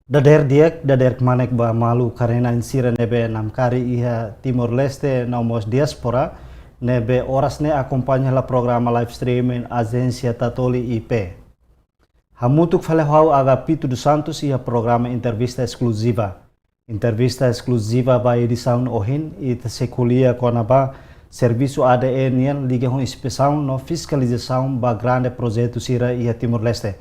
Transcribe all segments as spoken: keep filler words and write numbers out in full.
Dadeer di'ak, dadeer kmanek ba maluk karena insira ne'ebé namkari iha Timor-Leste no mós diáspora, ne'ebé oras ne'e akompaña hela programa live streaming Ajénsia Tatoli I P. Hamutuk fali ho ha'u Agapito dos Santos iha programa entrevista eskluziva. Entrevista eskluziva ba edisaun ohin, ita sei ko'alia kona-ba servisu A D E nian liga ho inspesaun no fiskalizasaun ba grande projetu sira iha Timor-Leste.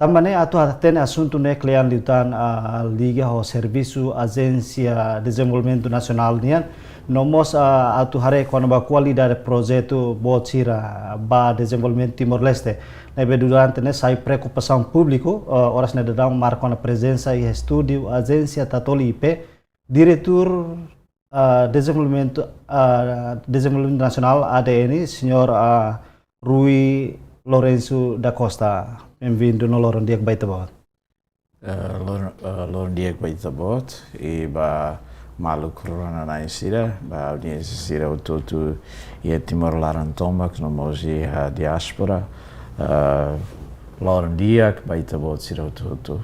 Tanba ne'e atu hatene asuntu ne'e kle'an liután, ah, liga ho servisu Ajénsia Dezenvolvimentu Nasionál nian, no mós, ah, atu haree kona-ba kualidade projetu boot sira ba dezenvolvimentu Timor-Leste. Ne'ebé durante ne'e sai preokupasaun públiku, ah, oras ne'e daudaun marka ona prezensa iha estúdiu Ajénsia Tatoli I P, Diretór, ah, Dezenvolvimentu, ah, Dezenvolvimentu Nasionál, A D N, señór, ah, Rui Lourenço da Costa. Bem-vindo no loron di'ak ba Ita-Boot. Eh, loron, eh, loron di'ak ba Ita-Boot, i ba maluk rona-na'in sira, ba audiénsia sira hotu-hotu iha Timor laran tomak, no mós iha diáspora. Eh, loron di'ak ba Ita-Boot sira hotu-hotu.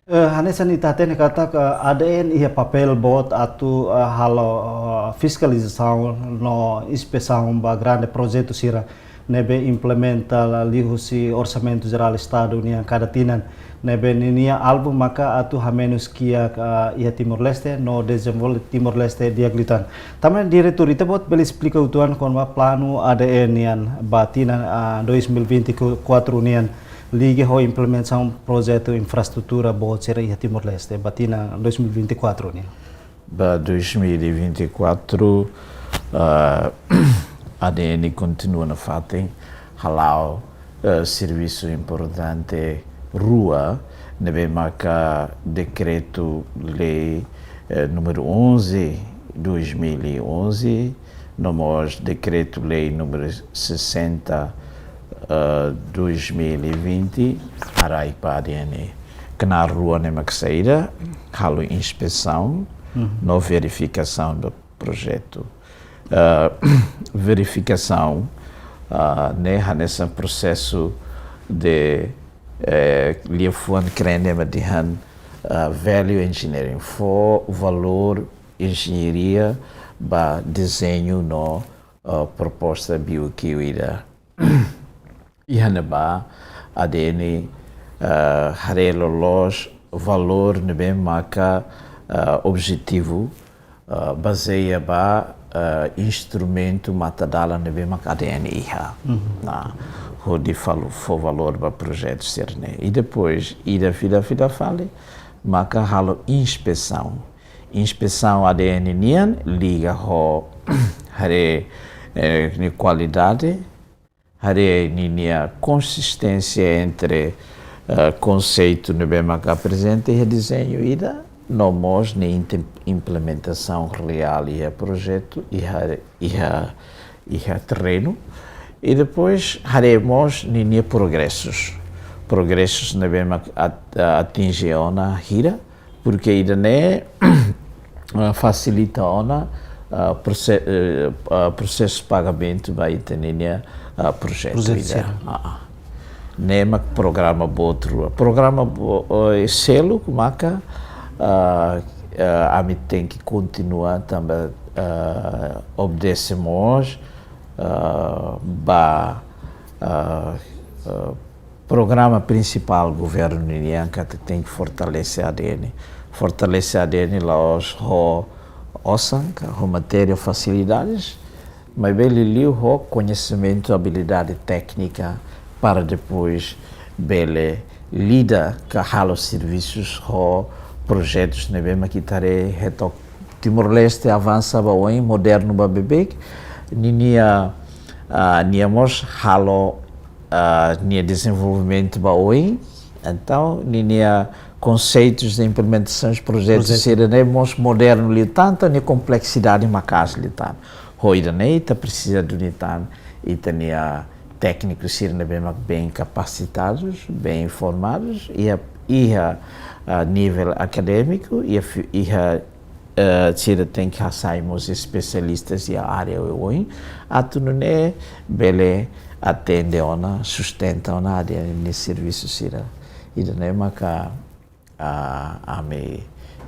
Eh, hanesan ita hatene katak, eh, A D N iha papél boot atu, eh, halo, eh, fiskalizasaun no inspesaun ba grande projetu sira ne'ebé implementa liuhusi Orsamentu Jerál Estadu nian kada tinan. Ne'ebé ninia alvu maka atu hamenus kiak, eh, iha Timor-Leste no dezenvolve Timor-Leste di'ak liután. Tanba ne'e Diretór, Ita-Boot bele esplika uitoan kona-ba planu A D N nian ba tinan, ah, dois mil e vinte e quatro nian, liga ho implementasaun projetu infraestrutura boot sira iha Timor-Leste ba tinan dois mil e vinte e quatro nian. Ba dois mil e vinte e quatro, ah, A D N kontinua nafatin hala'o, eh, servisu importante rua, ne'ebé maka Dekretu-Lei, eh, número onze, dois mil e onze, no mós Dekretu-Lei número sessenta, eh, dois mil e vinte, harii ba A D N. Knaar rua ne'e mak saida, halo inspesaun, Uhum. no verifikasaun ba projetu. Eh, verifikasaun, ah, ne'e hanesan prosesu de, eh, liafuan kle'an dehan, ah, value engineering, fó valór enjeñaria ba dezeñu no, ah, proposta B O Q ida. Iha ne'ebá A D N, ah, haree loloos valór ne'ebé maka, ah, objetivu, ah, bazeia ba, ah, instrumentu matadalan ne'ebé maka A D N iha. Uhum. Nah, hodi falo, fó valór ba projetu sira-ne'e. I depois, ida fila fila fali, maka halo inspesaun. Inspesaun A D N nian liga ho haree, eh, nia kualidade, haree ninia konsisténsia entre, eh, konseitu ne'ebé maka aprezenta iha dezeñu ida, no mós nia inte-, implementasaun reál iha projetu, iha, iha, iha terrenu. I depois haree mós ninia progresus. Progresus ne'ebé maka at-, atinje ona hira, porque ida-ne'e, ah, fasilita ona, ah, prose-, eh, ah, prosesu pagamentu ba ita ninia, ah, projetu. Projetu ida. Sira. Ah, ah. Ne'e mak programa boot rua. Programa bo-, eh, seluk maka, ah, ah, ami tenke kontinua tanba, ah, obedese mós, ah, ba, ah, ah, programa prinsipál governu nian katak tenke fortalese A D N. Fortalese A D N la'ós ho osan, ka ho matéria, fasilidades, maibé liuliu ho koñesimentu, abilidade téknika para depois bele lida ka halo servisus ho projetus ne'ebé mak ita haree hetok Timor-Leste avansa ba oin, modernu ba beibeik, ninia, ah, nia mós halo, ah, nia dezenvolvimentu ba oin. Entaun, ninia konseitus de implementasaun de projetu Projetu. sira-ne'e mós modernu liután, nia kompleksidade maka'as liután. Ho ida-ne'e ita presiza duni tan ita-nia tékniku sira ne'ebé mak bem kapasitadus, bem formadus, iha, iha, ah, nivel akadémiku, iha fi-, iha eh, sira tenke hasai mós espesialistas iha área oioin, atu nune'e bele atende ona, sustenta ona A D N nia servisu sira. Ida-ne'e maka Ah, ami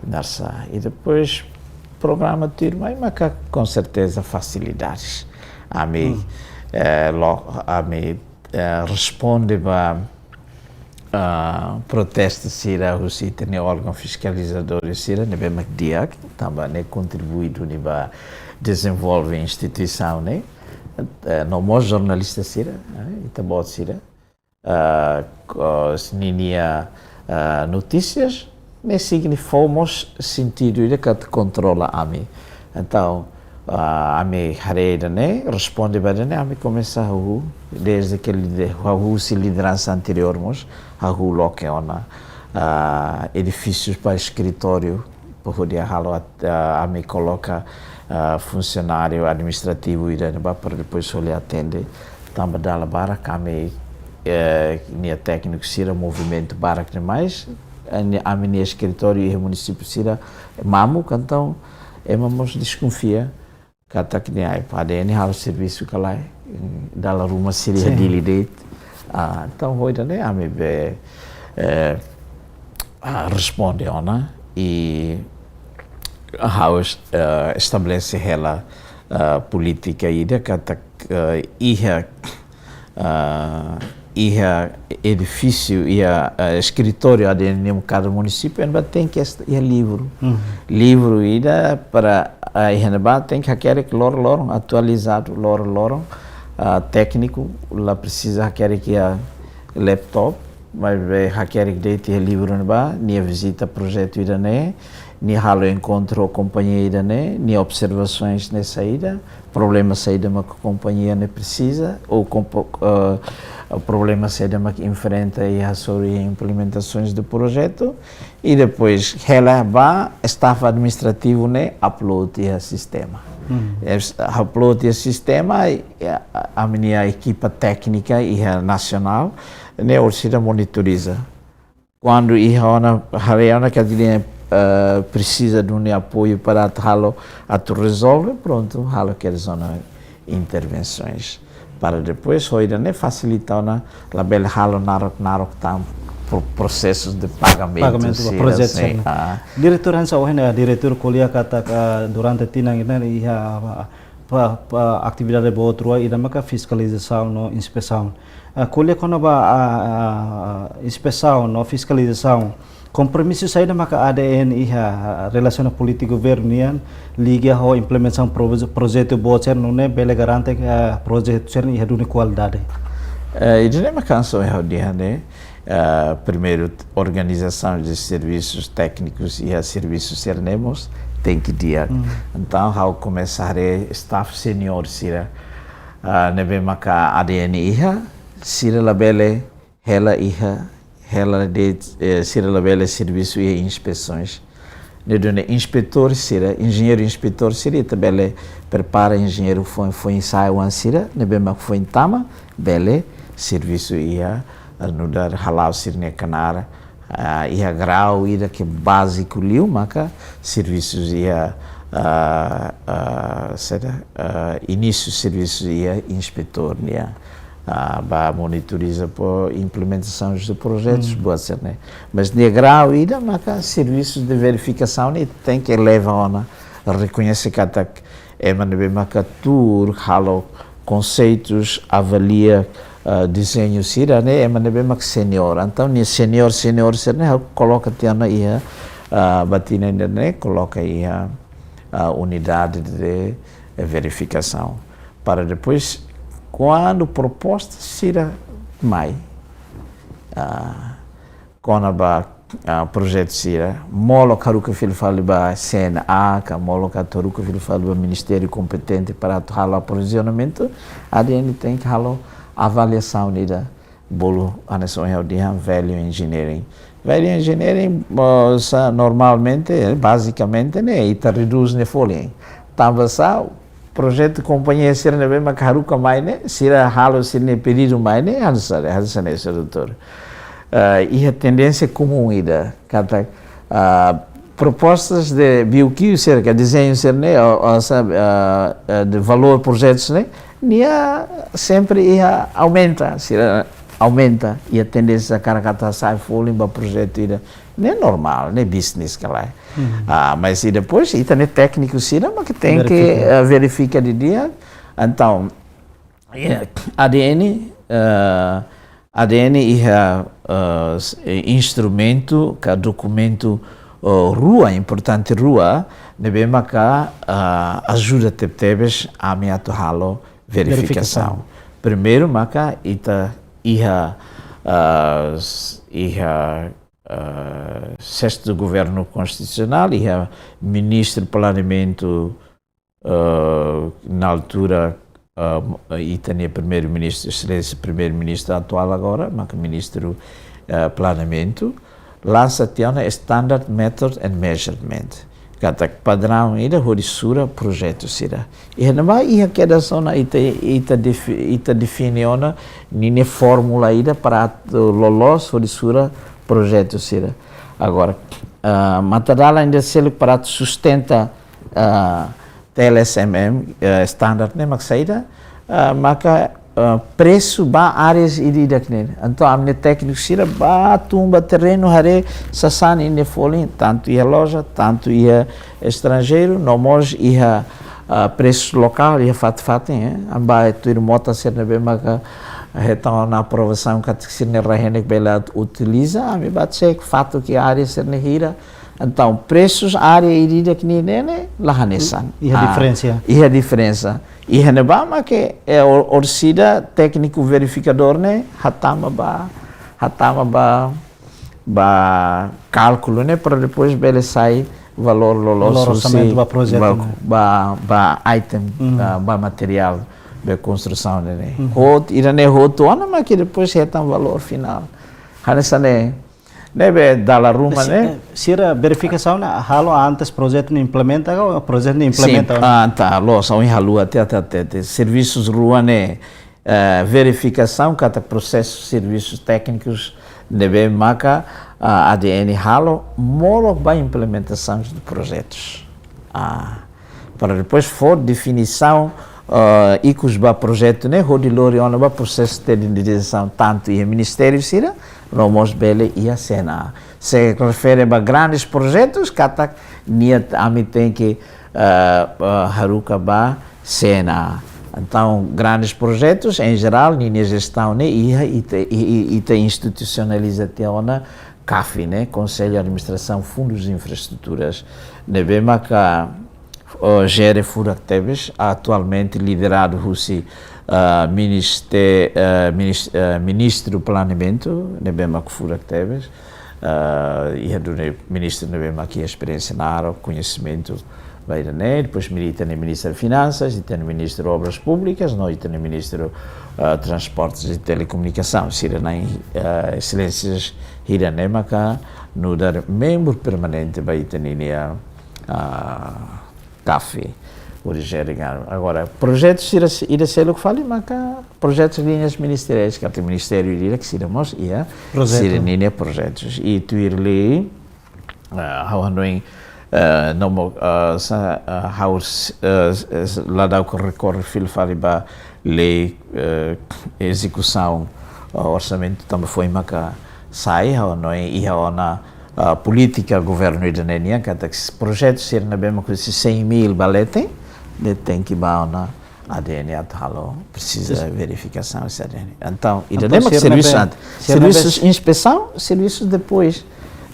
narsa. I depois programa tuir mai maka com certeza fasilidades. Ami, eh, lo, ami, eh, responde ba, ah, protestu sira husi ita-nia órgaun fiskalizadór sira ne'ebé mak di'ak, tanba ne'e kontribui duni ba dezenvolve instituisaun ne'e. Eh, no mós jornalista sira, eh, ita-boot sira, ah, ko-, ninia, ah, notísias, ne'e signifika mós sentidu ida katak kontrola ami. Entaun, ah, ami haree ida-ne'e, responde ba ida-ne'e, ami komesa hahú, desde ke lide-, hahú husi lideransa anteriór mós, hahú loke ona, ah, edifísius ba eskritóriu, para hodi halo at-, ah, ami koloka, ah, funsionáriu administrativu ida-ne'ebá para depois hodi atende. Tanba dala barak ami, eh, nia tékniku sira movimentu barak demais, eh, ni-, ami-nia eskritóriu iha munisípiu sira mamuk, entaun ema mós deskonfia katak nia ADN halo servisu ka lae, dala ruma sira iha Dili de'it. Ah, entaun, ho ida-ne'e ami be, eh, ah, responde ona i ha'u es-, eh, estabelese hela, eh, polítika ida katak, eh, iha, ah, iha edifísiu, iha, eh, eskritóriu ADN kada munisípiu, ne'ebá tenke est-, iha livru. Livru ida para, ah, iha ne'ebá tenke hakerek loroloron, atualizadu loroloron, ah, tékniku, la presiza hakerek iha laptop, maibé hakerek de'it iha livru ne'ebá, nia vizita projetu ida-ne'e, nia halo enkontru ho kompañia ida-ne'e, nia observasoens ne'e saida, problema saida mak kompañia ne'e presiza, ou kompo-, eh, problema saida mak enfrenta iha hasoru implementasoens de projetu, i depois hela ba staff administrativu ne'e upload iha sistema. Es-, upload iha sistema, i, a, a, ami-nia ekipa téknika iha nasionál ne'e orsida monitoriza. Kuandu iha ona, haree ona katak nia, eh, presiza duni apoiu para atu halo, atu rezolve, prontu, halo kedas ona intervensoens. Para depois, ho ida-ne'e fasilita ona, labele halo naruk-naruk tan pro-, prosesus de pagamentu, pagamentu ba sira, projetu sira, sin, ne'e. Ah. Diretór hanesan ohin, eh, diretór ko'alia katak, ah, durante tinan ne'e iha, ah, pa, pa atividade boot rua, ida maka fiskalizasaun no inspesaun. Ah, ko'alia kona-ba, ah, ah, inspesaun no fiskalizasaun, kompromisu saida maka ADN iha, ah, relasiona polítika governu nian, liga ho implementasaun proje-, projetu boot sira nune'e bele garante, ah, projetu sira iha duni kualidade. Eh, ida-ne'e maka hanesan ohin ha'u dehan ne'e, ah, primeiru, organizasaun de servisus téknikus iha servisu sira-ne'e mós tenke di'ak. Entaun, ha'u komesa haree staff senior sira, ah, ne'ebé maka ADN iha, sira labele hela iha, hela de'it, eh, sira labele servisu iha inspesoens. Ne'e duni inspetór sira, enjeñeiru inspetór sira, ita bele prepara enjeñeiru foin, foin-sa'e oan sira, ne'ebé mak foin tama, bele servisu iha, ah, nu'udar hala'o sira-nia knaar, ah, iha grau ida ke báziku liu, maka servisus iha, ah, ah, saida, ah, inísiu servisu iha inspetór nian, ah, ba monitoriza ba implementasaun de projetus, buat sira-ne'e. Mas nia grau ida maka servisus de verifikasaun ne'e tenke leva ona, rekoñese katak ema ne'ebé maka tuur halo konseitus, avalia, ah, dezeñu sira-ne'e, ema ne'ebé mak senior. Entaun, nia senior, senior sira-ne'e, ha'u koloka tiha ona iha, ah, ba tinan ida-ne'e, koloka iha, ah, unidade de verifikasaun. Para depois, kuandu proposta sira mai, ah, kona-ba, ah, projetu sira, molok haruka fila fali ba CNA, ka molok atu haruka fila fali ba ministériu kompetente para atu halo aprovizionamentu, ADN tenke halo avaliasaun ida, bolu hanesan ohin ha'u dehan value engineering. Value engineering, ah, sa normalmente, eh, bazikamente, ne'e, ita redús nia folin. Tanba sá, projetu kompañia sira ne'ebé maka haruka mai ne'e, sira halo sira-nia pedidu mai ne'e, hanesan, hanesan ne'e, señór doutór. Ah, iha tendénsia komún ida, katak, ah, propostas de B O Q sira, ka dezeñu sira-ne'e, ou, ou sabe, ah, ah, de valór projetus ne'e, nia sempre iha aumenta, sira aumenta, iha tendénsia karik atu hasa'e folin ba projetu ida ne'e normál, ne'e business ka lae. Ah, mas e depois, ita-nia tékniku sira mak tenke, verifika, eh, verifika didi'ak. Entaun, eh, A D N, eh, A D N iha, eh, s-, eh, instrumentu ka dokumentu, eh, rua, importante rua, ne'ebé maka, eh, ajuda tebetebes ami atu halo verifikasaun. Verifikasaun. Primeiru maka ita iha, eh, s-, iha, eh, sestu governu konstitusionál, iha ministru planeamentu, eh, na altura, eh, ita-nia primeiru-ministru, Exelénsia Primeiru-Ministru atuál agora, maka ministru, eh, planeamentu, lansa tiha ona standard method and measurement. Katak padraun ida hodi sura projetu sira. Iha ne'ebá iha kedas ona ita, ita defi-, ita define ona ninia fórmula ida para atu loloos hodi sura projetu sira. Agora, ah, matadalan ida seluk para atu sustenta, ah, T L S M M, eh, standard ne'e mak saida, ah, maka, ah, presu ba áreas ida-idak ne'e. Entaun, ami-nia tékniku sira bá tun ba terrenu haree sasán ida-ne'e folin, tantu iha loja, tantu iha estranjeiru, no mós iha, ah, presu lokál, iha fatin-fatin, eh. Ami bá tuir mota sira ne'ebé maka hetan ona aprovasaun katak sira-nia rai-henek bele atu utiliza, ami bá cek fatuk iha área sira-ne'e hira. Entaun, presus área ida-idak ne'e ne'e la hanesan. Iha, ah, diferensa. Iha diferensa. Iha ne'ebá mak, eh, or-, orsida tékniku verifikadór ne'e hatama ba, hatama ba, ba kálkulu ne'e para depois bele sai valór loloos, valór orsamentu husi ba projetu ba, ne'e, ba, ba item, ba, ba materiál, ba konstrusaun ne'e. Hotu, ida-ne'e hotu ona mak depois hetan valór finál. Hanesan ne'e, ne'ebé dala ruma, si-, ne'e, eh, sira verifikasaun ne'e halo antes projetu ne'e implementa ka projetu ne'e implementa? Sin, ah, entaun, loos, ohin ha'u haluha tiha, tiha, tiha, tiha. Servisus rua ne'e, eh, verifikasaun katak prosesu servisus téknikus ne'ebé maka, ah, A D N halo molok ba implementasaun de projetus. Ah, para depois fó definisaun, eh, ikus ba projetu ne'e, hodi lori ona ba prosesu de diresaun tantu iha ministériu sira, no mós bele iha C N A. Se refere ba grandes projetus, katak nia, ami tenke, eh, eh, haruka ba C N A. Entaun, grandes projetus, em geral, ninia jestaun ne'e iha ita, i, i, ita institusionaliza tiha ona CAFI, ne'e, Conselho de Administração Fundos de Infraestruturas, ne'ebé maka, eh, jere furak tebes, atualmente lideradu husi, eh, ministe-, eh, minis-, eh, ministru planeamentu, ne'ebé mak furak tebes, eh, iha duni ministru ne'ebé mak iha esperiénsia naruk, koñesimentu ba ida-ne'e, depois mili ita-nia ministru finansas, ita-nia ministru obras públikas, no ita-nia ministru, eh, transportes e telekomunikasaun, sira-na'in, eh, exelénsias hira ne'e maka nu'udar membru permanente ba ita-nia, ah, CAFI, hodi jere ganu. Agora, projetu sira se-, ida seluk fali maka projetus liñas ministeriais, katak ministériu ida-idak sira mós iha, projetu, sira-ninia projetus. I tuir lei, ah, ha'u hanoin, eh, no mós, ah, sa-, ah, ha'u s-, eh, s-, eh, s-, la dau ko rekorre fila fali ba lei, eh, ezekusaun, ah, orsamentu tanba foin maka sai, ha'u hanoin iha ona, ah, polítika governu ida-ne'e nian, katak s-, projetu sira ne'ebé mak husi cem mil ba leten, ne'e tenke ba ona A D N atu halo, presiza, is-, verifikasaun husi A D N. Entaun, ida-ne'e mak sira ne'ebé, servisu ante. Sira ne'ebé servisus inspesaun, servisus depois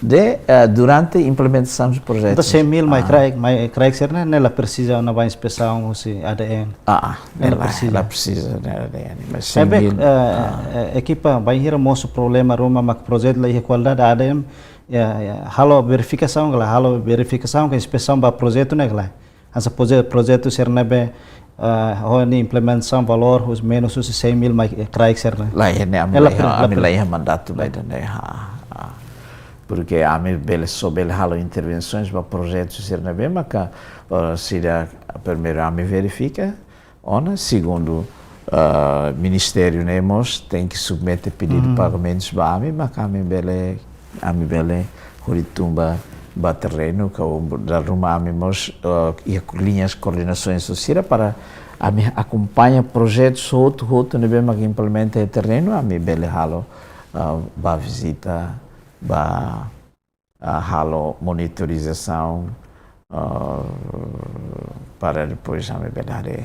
de, eh, durante implementasaun de projetu. Entaun, cem mil mai, ah, kraik, mai kraik sira-ne'e, ne'e la presiza ona ba inspesaun husi A D N. Ah, ah, ne'e la, la presiza. La presiza, ne'e A D N, mas cem mil, eh, ah, eh, ekipa bainhira mosu problema ruma mak projetu la iha kualidade, A D N, ya, ya, halo verifikasaun ka lae, halo verifikasaun ka inspesaun ba projetu ne'e ka lae. Hanesan proje-, projetu sira ne'ebé, eh, ho ninia implementasaun valór husi menus husi cem mil mai, eh, kraik sira-ne'e. Lae, ne'e ami, ela la iha, pre-, la ami pre-, la iha mandatu ba ida-ne'e, ha, ha. Porque ami bele, só bele halo intervensoens ba projetu sira ne'ebé maka, eh, sira primeiru ami verifika, ona, segundu, ah, ministériu ne'e mós tenke submete pedidu, mhm, pagamentus ba ami, maka ami bele, ami bele hodi tun ba, ba terrenu, ka dala ruma ami mós, ah, iha liñas koordenasoens sira para ami akompaña projetus hotu-hotu ne'ebé mak implementa iha terrenu, ami bele halo, ah, ba vizita, ba, ah, halo monitorizasaun, ah, para depois ami bele haree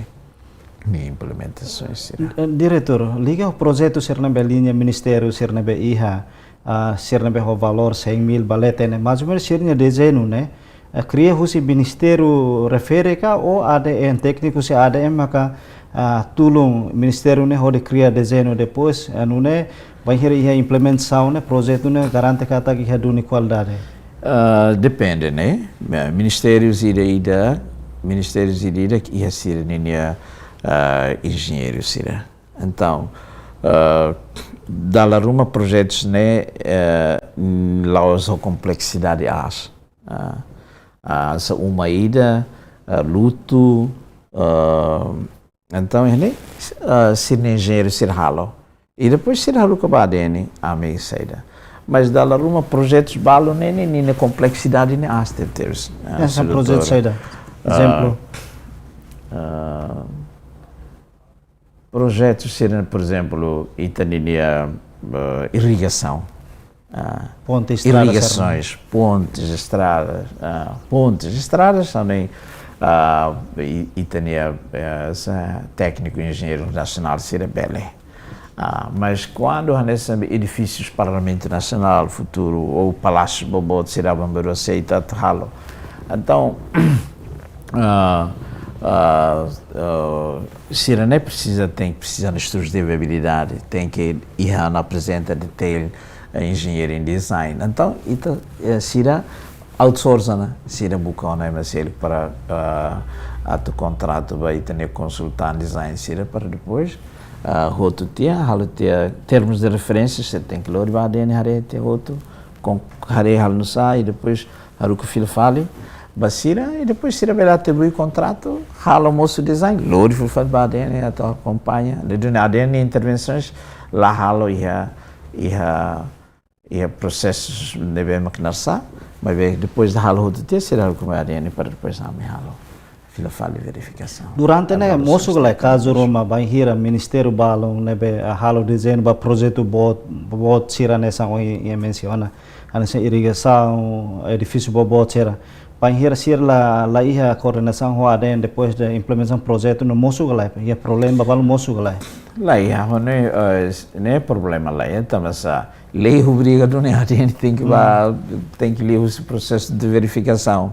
ninia implementasaun sira. Eh, Diretór, liga ho projetu sira ne'ebé liña ministériu sira ne'ebé iha, ah, sira ne'ebé ho valór cem mil ba leten ne'e, mais ou menus sira-nia dezeñu ne'e, eh, kria husi ministériu refere ka ou A D M, tékniku husi A D M maka, ah, tulun ministériu ne'e hodi kria dezeñu, depois, eh, nune'e bainhira iha implementasaun ne'e, projetu ne'e garante katak iha duni kualidade? Ah, depende, ne'e? Eh, ministériu ida-ida, ministériu ida-ida iha sira-ninia, ah, enjeñeiru sira. Entaun, ah, dala ruma projetus ne'e, eh, la'ós ho kompleksidade aas. Ah, ah, hanesan uma ida, ah, lutu, ah, entaun, ne'e, ah, sira-nia enjeñeiru sira halo. I depois sira haruka ba A D N, ami saida. Mais dala ruma projetus balu ne'e, ne'e, ninia kompleksidade ne'e aas tebes. Ah, hanesan projetu doutór, saida? Ah, ezemplu. Ah, projetu sira, por ezemplu, ita-ninia, eh, irrigasaun. Ah, ponte, estrada, irrigasoens, pontes, estradas, ah, pontes, estradas, também, ah, i, ita-nia, eh, hanesan tékniku enjeñeiru nasionál sira bele. Ah, mais kuandu hanesan edifísius Parlamentu Nasionál futuru ou palásiu boboot sira, bambaru aseita atu halo. Entaun, ah, ah, ah, sira ne'e presiza, tenke presiza estudu de viabilidade, tenke iha ona, aprezenta detail, eh, engineering design. Entaun, ita, eh, sira outsource ona, sira buka ona ema seluk para, ah, atu kontratu ba ita-nia konsultante design sira para depois, ah, hotu tiha, halo tiha termos de referência, sira tenke lori ba A D N haree tiha hotu, kon-, haree halo nusá, i depois haruka fila fali ba sira, i depois sira bele atribui kontratu, halo mosu design, lori fila fali ba A D N atu akompaña. Ne'e duni A D N intervensoens la halo iha, iha, iha prosesus ne'ebé mak naran sá, maibé depois de halo hotu tiha, sira haruka mai A D N para depois ami halo fila fali verifikasaun. Durante ne'e, avaliasaun mosu ka lae téknikas. Kazu ruma bainhira ministériu balun ne'ebé, ah, halo dezeñu ba projetu boot, boot sira hanesan ohin ita mensiona, hanesan irrigasaun, edifísiu boboot sira. Bainhira sira la, la iha koordenasaun ho A D N depois de implementasaun projetu ne'e, mosu ka lae, iha problema balu mosu ka lae? La iha, ho ne'e, eh, ne'e problema la iha, tanba sá, lei obriga duni A D N tenke ba, tenke liuhusi prosesu de verifikasaun.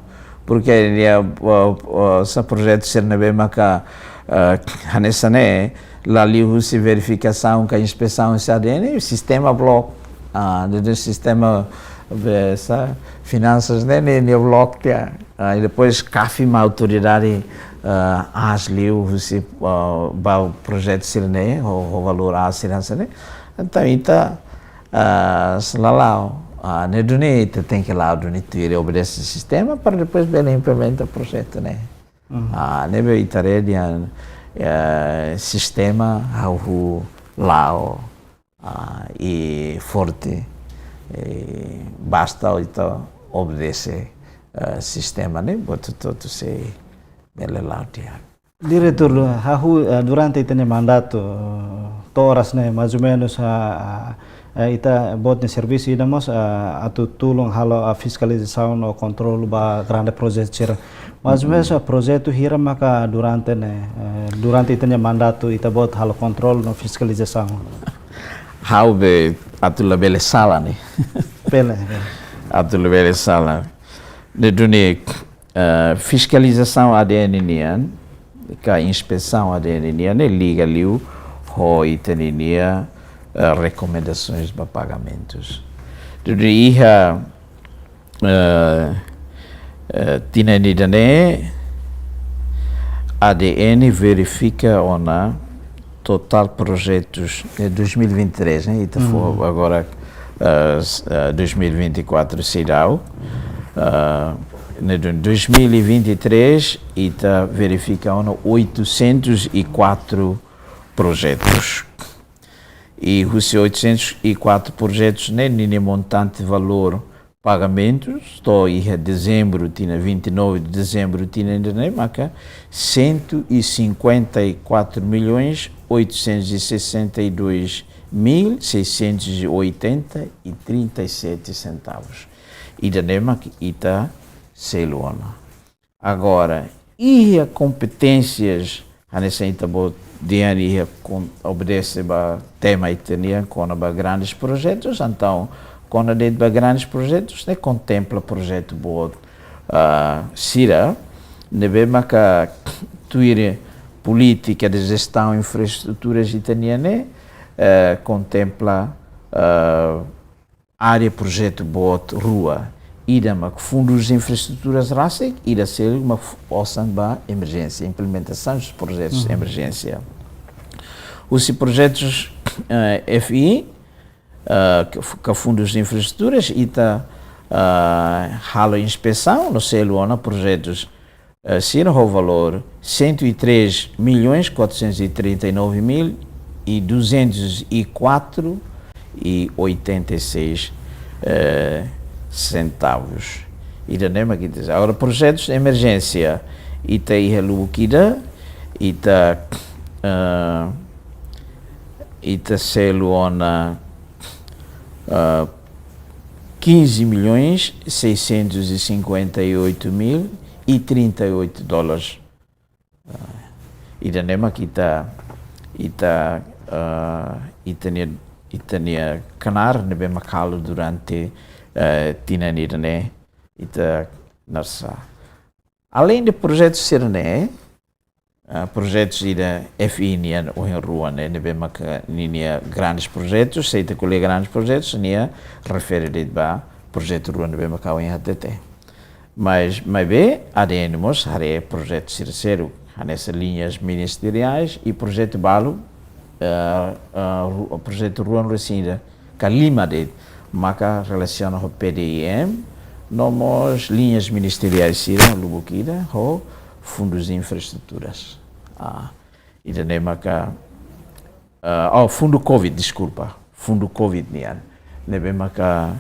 Porke ne'e, eh, eh, hanesan projetu sira ne'ebé maka, eh, hanesan ne'e, la liuhusi verifikasaun ka inspesaun husi A D N, sistema block. Ah, de, de sistema, be, hanesan finansas ne'e, ne'e, ne'e block tiha. Ah, i depois CAFI mak autoridade, ah, aas liu husi, ah, ba projetu sira ne'e, ho, ho valór aas sira hanesan ne'e. Entaun, ita, ah, sei la la'o, ah, ne'e duni ita tenke la'o duni tuir, obedese sistema para depois bele implementa projetu ne'e. Mhm. Ah, ne'ebé ita haree dehan, eh, sistema hahú la'o, ah, i forte, eh, basta ita obedese, eh, sistema ne'e, buat hotu-hotu sei bele la'o di'ak. Diretór, hahú, eh, durante ita-nia mandatu, eh, to'o oras ne'e, mais ou menus, ah, ah, eh, ita-boot nia servisu ida mós, ah, atu tulun halo, ah, fiskalizasaun no kontrolu ba grande projetu sira. Mais ou menus, ah, projetu hira maka durante ne'e, eh, durante ita-nia mandatu, ita-boot halo kontrolu no fiskalizasaun? Ha'u be atu labele sala ne'e. Bele, bele. Atu labele sala. Ne'e duni, eh, fiskalizasaun A D N nian, ka inspesaun A D N nian, ne'e liga liu ho ita-ninia, eh, rekomendasoens ba pagamentus. Duni iha, eh, eh, tinan ida-ne'e, A D N verifika ona totál projetus, eh, dois mil e vinte e três, ne'e? Ita fó agora, eh, s-, eh, dois mil e vinte e quatro seidauk. Ah, ne'e duni dois mil e vinte e três, ita verifika ona oitocentos e quatro projetus. I husi oitocentos e quatro projetus ne'e, ninia montante valór pagamentus, to'o iha dezembru, tinan vinte e nove de dezembro, tinan ida-ne'e, maka cento e cinquenta e quatro milhões oitocentos e sessenta e dois mil seiscentos e oitenta e trinta e sete centavos. Ida-ne'e mak ita selu ona. Agora, iha kompeténsias, hanesan ita-boot dehan iha kon-, obedese ba tema ita-nian kona-ba grandes projetus, entaun, kona de'it ba grandes projetus, ne'e kontempla projetu boot, ah, sira, ne'ebé maka tuir polítika de jestaun infraestruturas ita-nian ne'e, eh, kontempla, ah, área projetu boot rua. Ida mak fundus infraestruturas rasik, ida seluk mak f-, osan ba emerjénsia, implementasaun dos projetus de emerjénsia. Husi projetus, eh, F I, eh, ka f-, ka fundus infraestruturas, ita, eh, halo inspesaun, no selu ona projetus eh, sira ho valór cento e três milhões quatrocentos e trinta e nove mil e duzentos e quatro e oitenta e seis, eh, centavos. Ida-ne'e mak ita. Agora, projetus de emerjénsia, ita iha lubuk ida, ita, eh, ita selu ona, eh, quinze milhões seiscentos e cinquenta e oito mil e trinta e oito dólares. Ah, ida-ne'e mak ita, ita, ah, ita-nia, ita-nia knaar ne'ebé mak halo durante, eh, tinan ida-ne'e, ita nasa. Além de projetu sira-ne'e, ah, projetus ida F I nian ohin rua ne'e, ne'ebé maka ninia grandes projetus, se ita ko'alia grandes projetus, nia refere de'it ba projetu rua ne'ebé maka ohin hatete. Mas, maibé, A D N mós haree projetu sira seluk, hanesan liñas ministeriais i projetu balu, eh, eh, ru-, projetu rua no resin ida, ka lima de'it, maka relasiona ho P D I M, no mós liñas ministeriais sira, lubuk ida, ho fundus infraestruturas. Ah, ida-ne'e maka, ah, oh, fundu covid, deskulpa, fundu covid nian. Ne'ebé maka,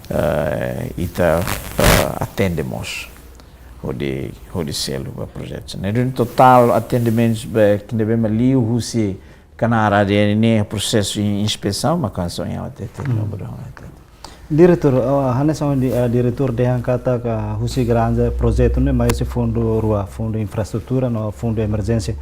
eh, ita, eh, atende mós. Hodi, hodi selu ba projetu. Ne'e duni totál atendimentus ba, ne'ebé mak liu husi knaar A D N nian prosesu in-, inspesaun, mak hanesan ohin hatete, Hmm. no, bro, hatete. Diretór, ah, hanesan ohin, ah, diretór dehan katak husi grande projetu ne'e mai husi fundu rua, fundu infraestrutura no fundu emerjénsia.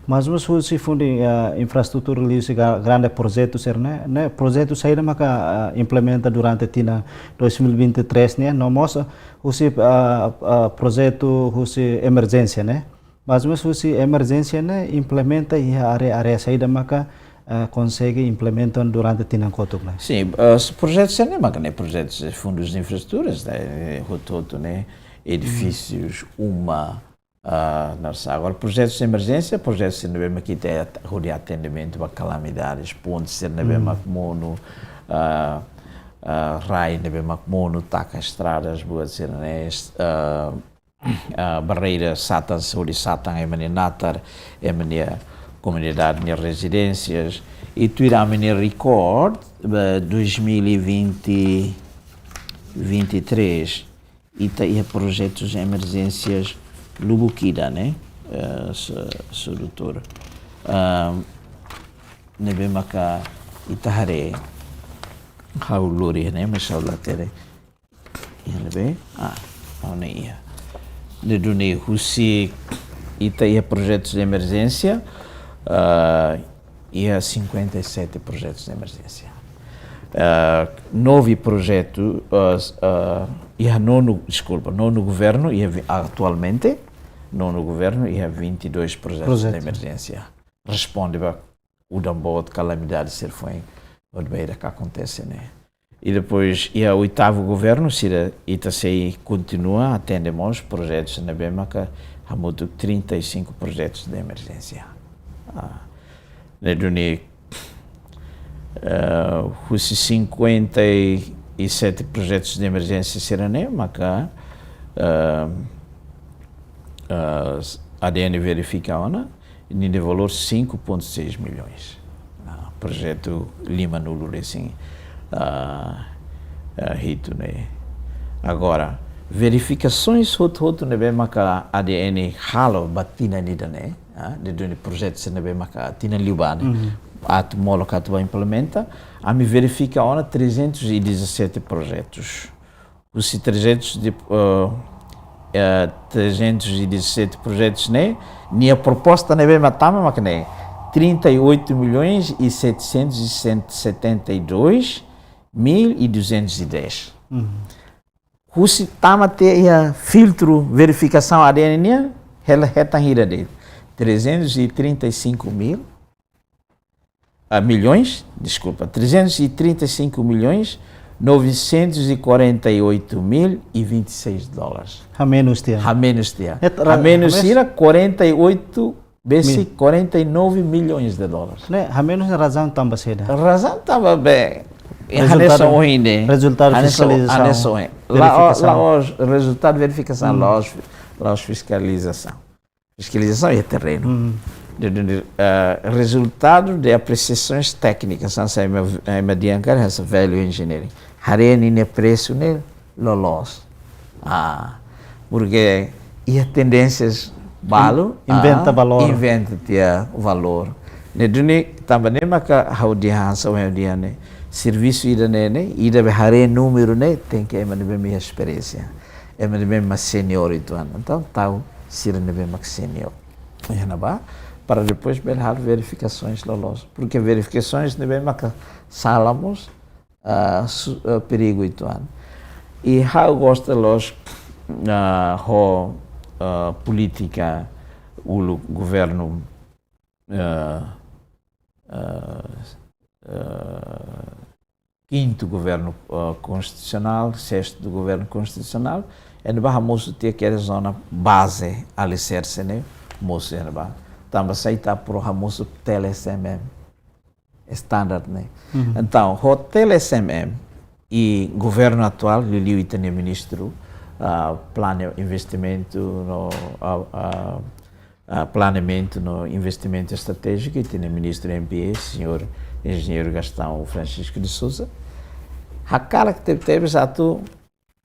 Mas mós husi fundu, ah, infraestrutura liuhusi ga-, grande projetu sira-ne'e, ne'e projetu saida maka, ah, implementa durante tinan dois mil e vinte e três ne'e, no mós, ah, husi, ah, ah, projetu husi emerjénsia ne'e. Mas mós husi emerjénsia ne'e implementa iha área, área saida maka, eh, konsege implementa durante tinan kotuk ne'e. Sin, eh, s-, projetu sira-ne'e maka ne'e projetu fundus de infraestruturas, ne'e, eh, hotu-hotu ne'e, edifísius, uma, ah, nasa. Agora, projetus de emerjénsia, projetu sira ne'ebé maka ita at-, hodi atendimentu ba kalamidades, pontes sira ne'ebé mak monu, ah, ah, rai ne'ebé mak monu, taka estradas, buat sira-ne'e, ah, ah, barreira satan, saúde satan, ema nia natar, ema nia komunidade nia rezidénsias. I tuir ami-nia record, ba dois mil e vinte, vinte e três, ita iha projetus emerjénsias lubuk ida ne'e, eh, se-, sedutór. Ah, ne'ebé maka ita haree, ha'u lori ne'e, mas ha'u la hatene. Iha ne'ebé? Ah, ha'u-nia iha. Ne'e duni husi ita iha projetus de emerjénsia, ah, iha cinquenta e sete projetus de emerjénsia. Ah, nove projetu, ah, s-, ah, iha nonu, deskulpa, nonu governu, iha vi-, atualmente, nonu governu, iha vinte e dois projetus de Projetu. emerjénsia. Responde ba udan boot, kalamidade sira foin, hodi bainhira ka akontese ne'e. I depois, iha oitavu governu, sira ita sei kontinua atende mós projetus ne'ebé maka hamutuk trinta e cinco projetus de emerjénsia. Ah, ne'e duni, eh, husi cinquenta e sete projetus de emerjénsia sira-ne'e, maka, eh, eh, A D N verifika ona, ninia valór cinco ponto seis milhões. Ah, projetu lima-nulu resin, ah, ah, hitu ne'e. Agora, verifikasoens hotu-hotu ne'ebé maka A D N halo ba tinan ida-ne'e, ah, ne'e duni projetu sira ne'ebé maka tinan liubá ne'e, Mhm. atu molok atu ba implementa, ami verifika ona trezentos e dezassete projetus. husi trezentos de, eh, eh, trezentos e dezassete projetos ne'e, nia proposta ne'ebé mak tama mak ne'e, trinta e oito milhões e setecentos e setenta e dois mil e duzentos e dez. Husi tama tiha iha filtru verifikasaun A D N nian, hela hetan hira de'it, trezentos e trinta e cinco mil, ah, milhões, desculpa, trezentos e trinta e cinco milhões novecentos e quarenta e oito mil e vinte e seis dólares. Hamenus tiha. Hamenus tiha. Et ra-, Hamenus hames- sira quarenta e oito, besik Mi- quarenta e nove milhões de dólares. Ne'e, hamenus razaun tanba saida? Razaun tanba be, Rezultadu, hanesan ohin ne'e. Rezultadu Hanesan, fiskalizasaun. Hanesan ohin. La, Verifikasaun. La'ós rezultadu verifikasaun, Hmm. la'ós, la'ós fiskalizasaun. Fiskalizasaun iha terrenu. Hmm. De, de, de, eh, rezultadu de apresiasoens téknikas, hanesan ema, ema dehan karik hanesan value engineering. Haree ninia presu ne'e loloos. Ah, porke iha tendénsias balu, In-, inventa ah, valór. Inventa tiha valór. Ne'e duni tanba ne'e maka ha'u dehan hanesan ha'u dehan ne'e. Servisu ida-ne'e ne'e, ida be haree númeru ne'e, tenke ema ne'ebé mak iha esperiénsia. Ema ne'ebé mak senior uitoan. Entaun, tau sira ne'ebé mak senior iha ne'ebá, para depois bele halo verifikasoens loloos. Porke verifikasoens ne'ebé maka sala mós, ah, su-, ah, perigu uitoan. I ha'u gosta loos, ah, ho, ah, polítika uluk governu, ah, ah, ah, kintu governu, ah, konstitusionál, sestu governu konstitusionál, iha ne'ebá hamosu tiha kedas zona baze, aliserse ne'e, mosu iha ne'ebá. Tanba saida ita apro hamosu T L S M M, standard ne'e. Mhm. Entaun, ho T L S M M i governu atuál, liuliu ita-nia ministru, ah, plane-, investimentu no, ah, ah, ah, planeamentu no investimentu estratéjiku, ita-nia ministru M P A, señór enjeñeiru Gastão Francisco de Sousa, hakarak tebetebes atu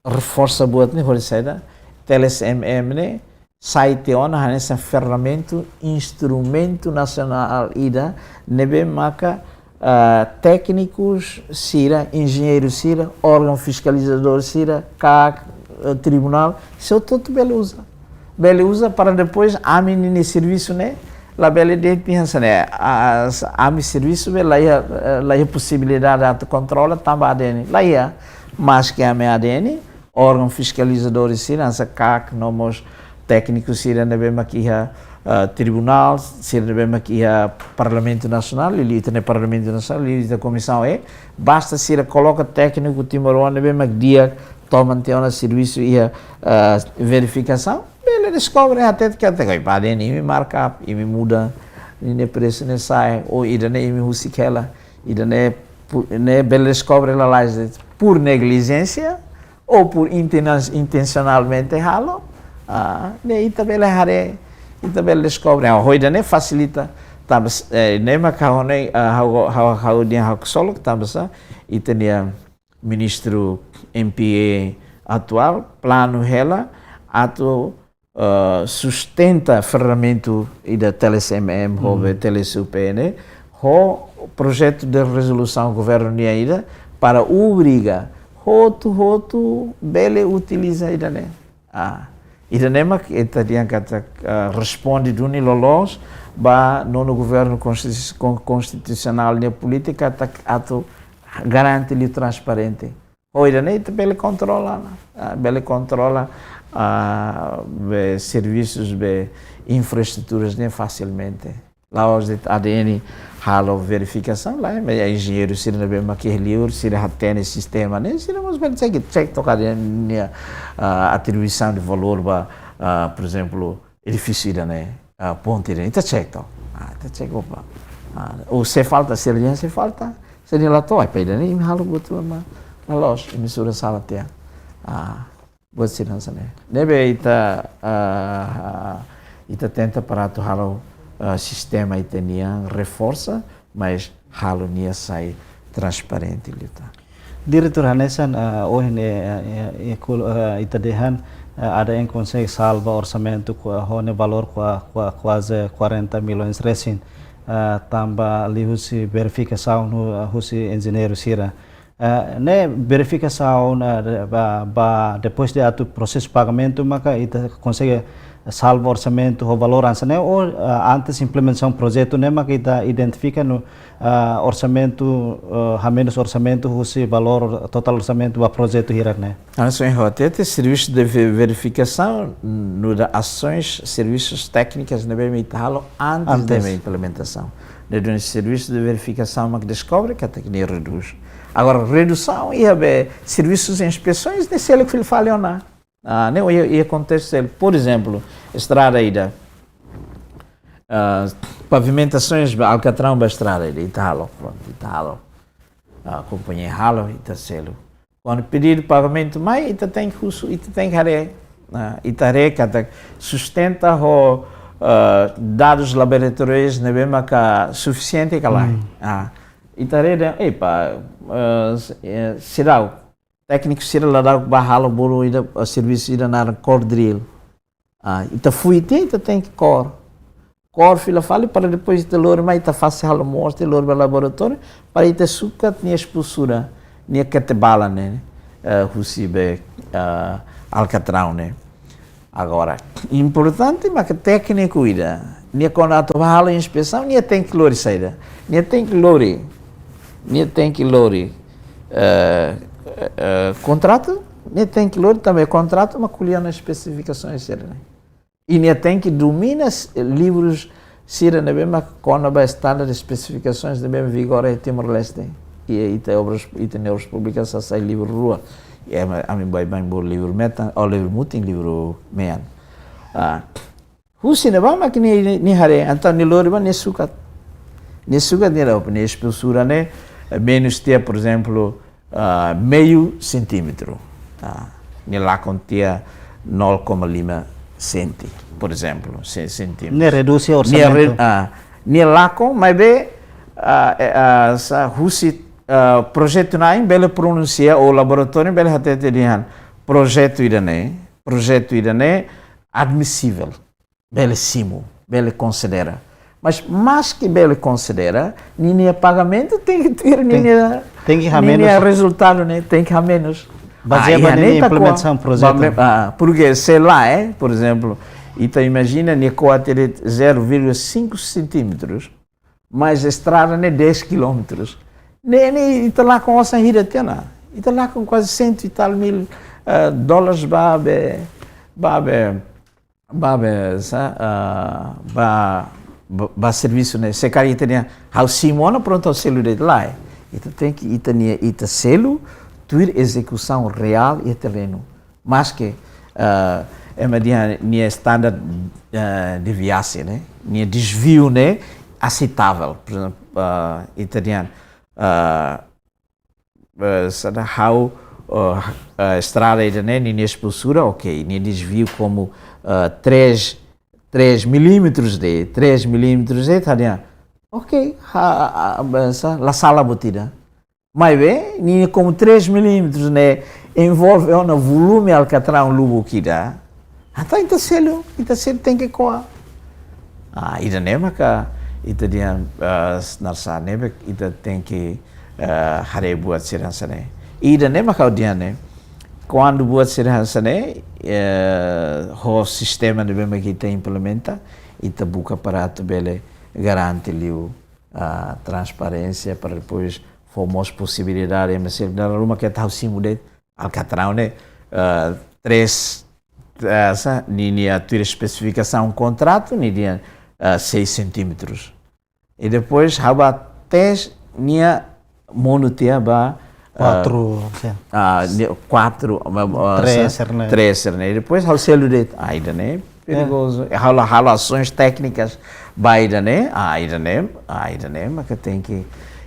reforsa buat ne'e, hodi saida, T L S M M ne'e sai tiha ona hanesan ferramentu, instrumentu nasionál ida ne'ebé maka, ah, téknikus sira, enjeñeiru sira, órgaun fiskalizadór sira, kaak, eh, tribunál, sei hotu-hotu bele uza. Bele uza para depois ami-nia servisu ne'e labele de'it hanesan ne'e. A, a, ami servisu be la iha, eh, la iha posibilidade atu kontrola tanba A D N. La iha, maske ami A D N, órgaun fiskalizadór sira, hanesan kaak, no mós tékniku sira ne'ebé mak iha, ah, tribunál, sira ne'ebé mak iha Parlamentu Nasionál, liuliu ita-nia Parlamentu Nasionál, liuliu ita-nia Komisaun E, basta sira koloka tékniku timoroan ne'ebé mak di'ak toman tiha ona servisu iha, ah, verifikasaun, bele deskobre hatete katak, "Oi, pá, ida-ne'e imi markup, imi muda, ninia presu ne'e sa'e, ou ida-ne'e imi husik hela, ida-ne'e pu-, ne'e bele deskobre lalais de'it por negligência, ou por intena-, intencionalmente halo, ah, ne'e ita bele haree, ita bele deskobre." Ah, ho ida-ne'e fasilita. Tanba s-, eh, ne'e maka ha'u ne'e, ah, ha'u, ha'u, ha'u dehan ha'u ksolok, tanba sá, ita-nia ministru M P A atuál, planu hela, atu, eh, sustenta ferramentu ida T L S M M, ho, hmm, be T L S U P ne'e, ho projetu de rezolusaun governu nian ida, para obriga hotu-hotu bele utiliza ida-ne'e. Ah, ida-ne'e mak ita dehan katak, ah, responde duni loloos ba nonu governu konstitu-, kon-, konstitusionál nia polítika katak atu garante liu transparente. Ho ida-ne'e ita bele kontrola, ah, bele kontrola, ah, be servisus, be infraestruturas ne'e fasilmente. La'ós de'it A D N halo verifikasaun, lae, maibé enjeñeiru sira ne'ebé mak iha liur, sira hatene sistema ne'e, sira mós bele cek, cek to'ok A D N nia, ah, atribuisaun de valór ba, ah, por ezemplu, edifísiu ida-ne'e, ah, ponte ida-ne'e, ita cek to'ok. Ah, ita cek, opa. Ah, ou se falta, se nia, se falta, se nia la to'o, ai, pá, ida-ne'e imi halo buat mak loloos, imi sura sala tiha. Ah, buat sira hanesan ne'e. Ne'ebé ita, ah, ita tenta para atu halo, ah, sistema ita-nian reforsa, mas halo nia sai transparente liután. Diretór, hanesan, ah, ohin, eh, eh, eh, kul-, eh, ita dehan, eh, A D N konsege salva orsamentu ku-, ho nia valór kua-, kua-, kuaze quarenta milhões resin, ah, tanba liuhusi verifikasaun hu-, husi enjeñeiru sira. Eh, ne'e verifikasaun, eh, ba, ba, depois de atu prosesu pagamentu, maka ita konsege salva orsamentu ho valór hanesan ne'e, ou, eh, antes implementasaun projetu ne'e, maka ita identifika no, eh, orsamentu, eh, hamenus orsamentu husi valór totál orsamentu ba projetu hirak ne'e. Hanesan ohin ha'u hatete, servisu de ve-, verifikasaun, nu'udar asoens, servisus téknikas ne'ebé mak ita halo antes de Antes. implementasaun. Ne'e durante servisu de verifikasaun mak deskobre katak nia redús. Agora, redusaun iha be servisus de inspesaun, ne'e selu fila fali ona. Ah, ne'e iha, iha akontese, por ezemplu, estrada ida. Ah, pavimentasaun ba alkatraun ba estrada ida, ita halo, prontu, ita halo. Ah, kompañia halo, ita selu. Kuandu pedidu pagamentu mai, ita tenke husu, ita tenke haree, ah, ita haree katak sustenta ho, ah, dadus laboratoriais ne'ebé maka sufisiente ka lae. Hmm. Ah, ita haree dehan, epa, ah, s-, eh, seidauk, tékniku sira la dauk bá halo bolu ida, ah, servisu ida naran core drill. Ah, ita fui tiha, ita tenke core. Core fila fali para depois ita lori mai, ita fase halo mós, ita lori ba laboratóriu, para ita sukat nia espesura, nia ketebalan ne'e, eh, husi be, eh, alkatraun ne'e. Agora, importante maka tékniku ida, nia kuandu atu bá halo inspesaun, nia tenke lori saida. Nia tenke lori, nia tenke lori, eh, eh, eh, kontratu, nia tenke lori tanba kontratu mak ko'alia ona espesifikasaun sira-ne'e. I nia tenke domina s-, livrus sira ne'ebé mak kona-ba standard, espesifikasaun ne'ebé vigora iha Timor-Leste. I ita obras, ita-nia Obras Públikas hasai livru rua. I ami, ami baibain bolu livru metan, ou livru mutin, livru mean. Ah, husi ne'ebá mak nia, nia haree, entaun nia lori bá nia sukat. Nia sukat nia daudaun, nia espesura ne'e, eh, menus tiha, por ezemplu, ah, meiu sentímetru. Ah, nia lakon tiha nol koma lima senti, por ezemplu, se-, sentímetru. Nia redús Nia re-, orsamentu. Ah, nia lakon, maibé, ah, eh, ah, sa husi, ah, projetu na'in bele pronunsia, ou laboratóriu bele hatete dehan, projetu ida-ne'e, projetu ida-ne'e admisivel. Bele simu, bele konsidera. Mas, maske bele konsidera, ninia pagamentu tenke tuir Ten-, ninia, tenke ninia hamenus. rezultadu ne'e, tenke hamenus. Bazeia Ah, ba iha ninia ne'e ita ko'a implementasaun projetu. ba me-, ah, porque se lae, eh, por ezemplu, ita imajina nia ko'a tiha de'it zero vírgula cinco centímetros, mas estrada ne'e dez quilómetros. Ne'e, ne'e ita lakon osan hira tiha ona. Ita lakon kuaze cento e tal mil, eh, dólares ba be, ba be, ba be, sa, ah, ba, ba, ba servisu ne'e. Se karik ita dehan, ha'u simu ona, prontu, ha'u selu de'it, lae. Ita tenke, ita-nia, ita selu, tuir ezekusaun reál iha terrenu. Maske, ah, ema dehan nia standard, ah, deviasi ne'e, nia desviu ne'e aseitável. Por ezemplu, ah, ita dehan, ah, eh, sada ha'u, eh, eh, estrada ida-ne'e, ninia espesura, ok, nia desviu komu, eh, três, três milímetros de'it, três milímetros de'it, ita dehan, ok, ha, ha, ha, sa, la sala buat ida. Maibé, ninia komu três milímetros ne'e envolve ona volume alkatraun lubuk ida. Entaun ita selu, ita selu tenke ko'a. Ah, ida-ne'e maka ita dehan, ah, s-, narsa ne'ebé ita tenke, ah, haree buat sira hanesan ne'e. Ida-ne'e maka ha'u dehan ne'e. Kuandu buat sira hanesan ne'e, eh, ho sistema ne'ebé mak ita implementa, ita buka para atu bele garante liu, ah, transparénsia para depois fó mós posibilidade, mas se dala ruma ke tau simu de'it, alkatraun ne'e, eh, três, eh, sa, ninia tuir espesifikasaun kontratu, nia dehan, eh, seis centímetros. I depois, ha'u bá tes nia monu tiha ba, eh, Kuatru, sin. ah, nia kuatru, ah, ah, Três, sa, sira-ne'e. três, sira-ne'e. I depois, ha'u selu de'it, ah, ida-ne'e, perigozu. E halo, halo asoens téknikas ba ida-ne'e, ah, ida-ne'e, ah, ida-ne'e, maka tenke,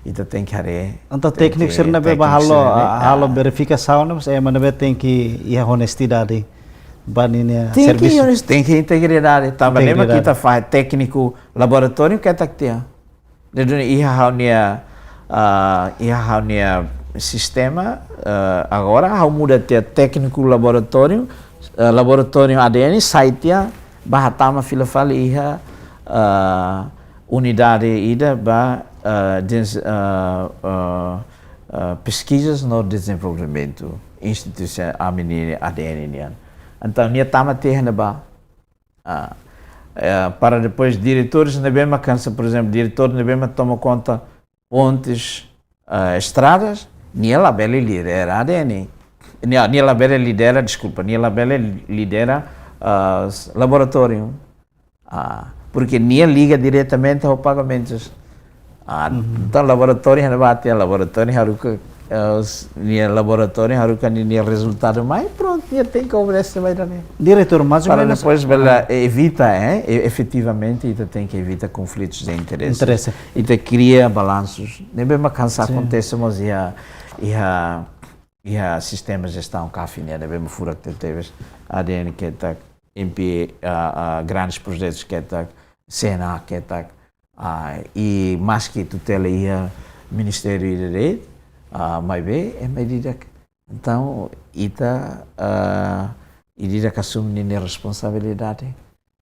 ita tenke haree, Entaun, tenke, tékniku sira-ne'e be ba tékniku halo, sira-ne'e, ah, halo ah. verifikasaun, mas ema ne'ebé tenke iha onestidade ba ninia Tenke servisu. honest-, tenke integridade. Tanba ne'e mak Integridade. ita fahe tékniku laboratóriu ketak tiha. Jadi iha ha'u-nia, ah, iha ha'u-nia sistema, ah, agora ha'u muda tiha tékniku laboratóriu, ah, laboratóriu A D N sai tiha ba hatama fila fali iha, ah, unidade ida ba, ah, dens-, ah, ah, ah, Pesquisas no Desenvolvimento, instituisaun ami-nia A D N nian. Entaun, nia tama tiha ne'ebá. Ah, eh, para depois diretores ne'ebé mak hanesan, por exemplo, diretór ne'ebé mak toma konta pontes, ah, estradas, nia labele lidera A D N. Nia, nia labele lidera, deskulpa, nia labele lidera, ah, s-, laboratóriu. Ah, porque nia liga diretamente ho pagamentus. Ah, entaun laboratóriu iha ne'ebá, laboratóriu haruka, eh, s-, nia laboratóriu haruka nia, nia rezultadu mai, prontu, nia tenke oferese ba ida-ne'e. Diretór, mais ou menos. Para depois bele evita, eh, e-, efetivamente, ita tenke evita konflitus de interese. Interese. Ita kria balansus. Ne'ebé mak hanesan akontese mós iha, iha, iha sistema jestaun CAF nian, ne'ebé mak furak tebetebes, A D N ketak, M P, ah, ah, grandes projetus ketak, SENA ketak, ah, i maski tutela iha ministériu ida de'it, ah, maibé, ema ida-idak. Entaun, ita, ah, ida-idak asume ninia responsabilidade,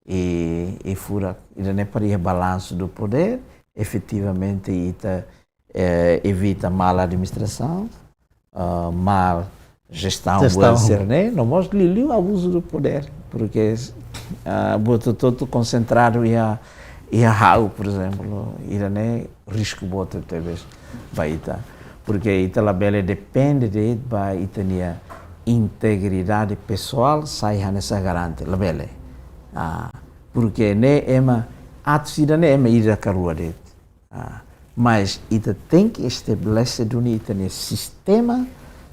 i, i furak, ida-ne'e para iha balansu do poder, efetivamente, ita, eh, evita mal administrasaun, ah, mal jestaun, jestaun, buat sira-ne'e, no mós liuliu abuzu do poder, porque, ah, buat hotu-hotu konsentradu iha, iha ha'u, por ezemplu, ida-ne'e risku boot tebes ba ita, porque ita labele depende de'it ba ita-nia integridade pesoál sai hanesan garante, labele. Ah, porque ne'e ema, atus ida-ne'e ema ida ka rua de'it. Ah, mas ita tenke estabelese duni ita-nia sistema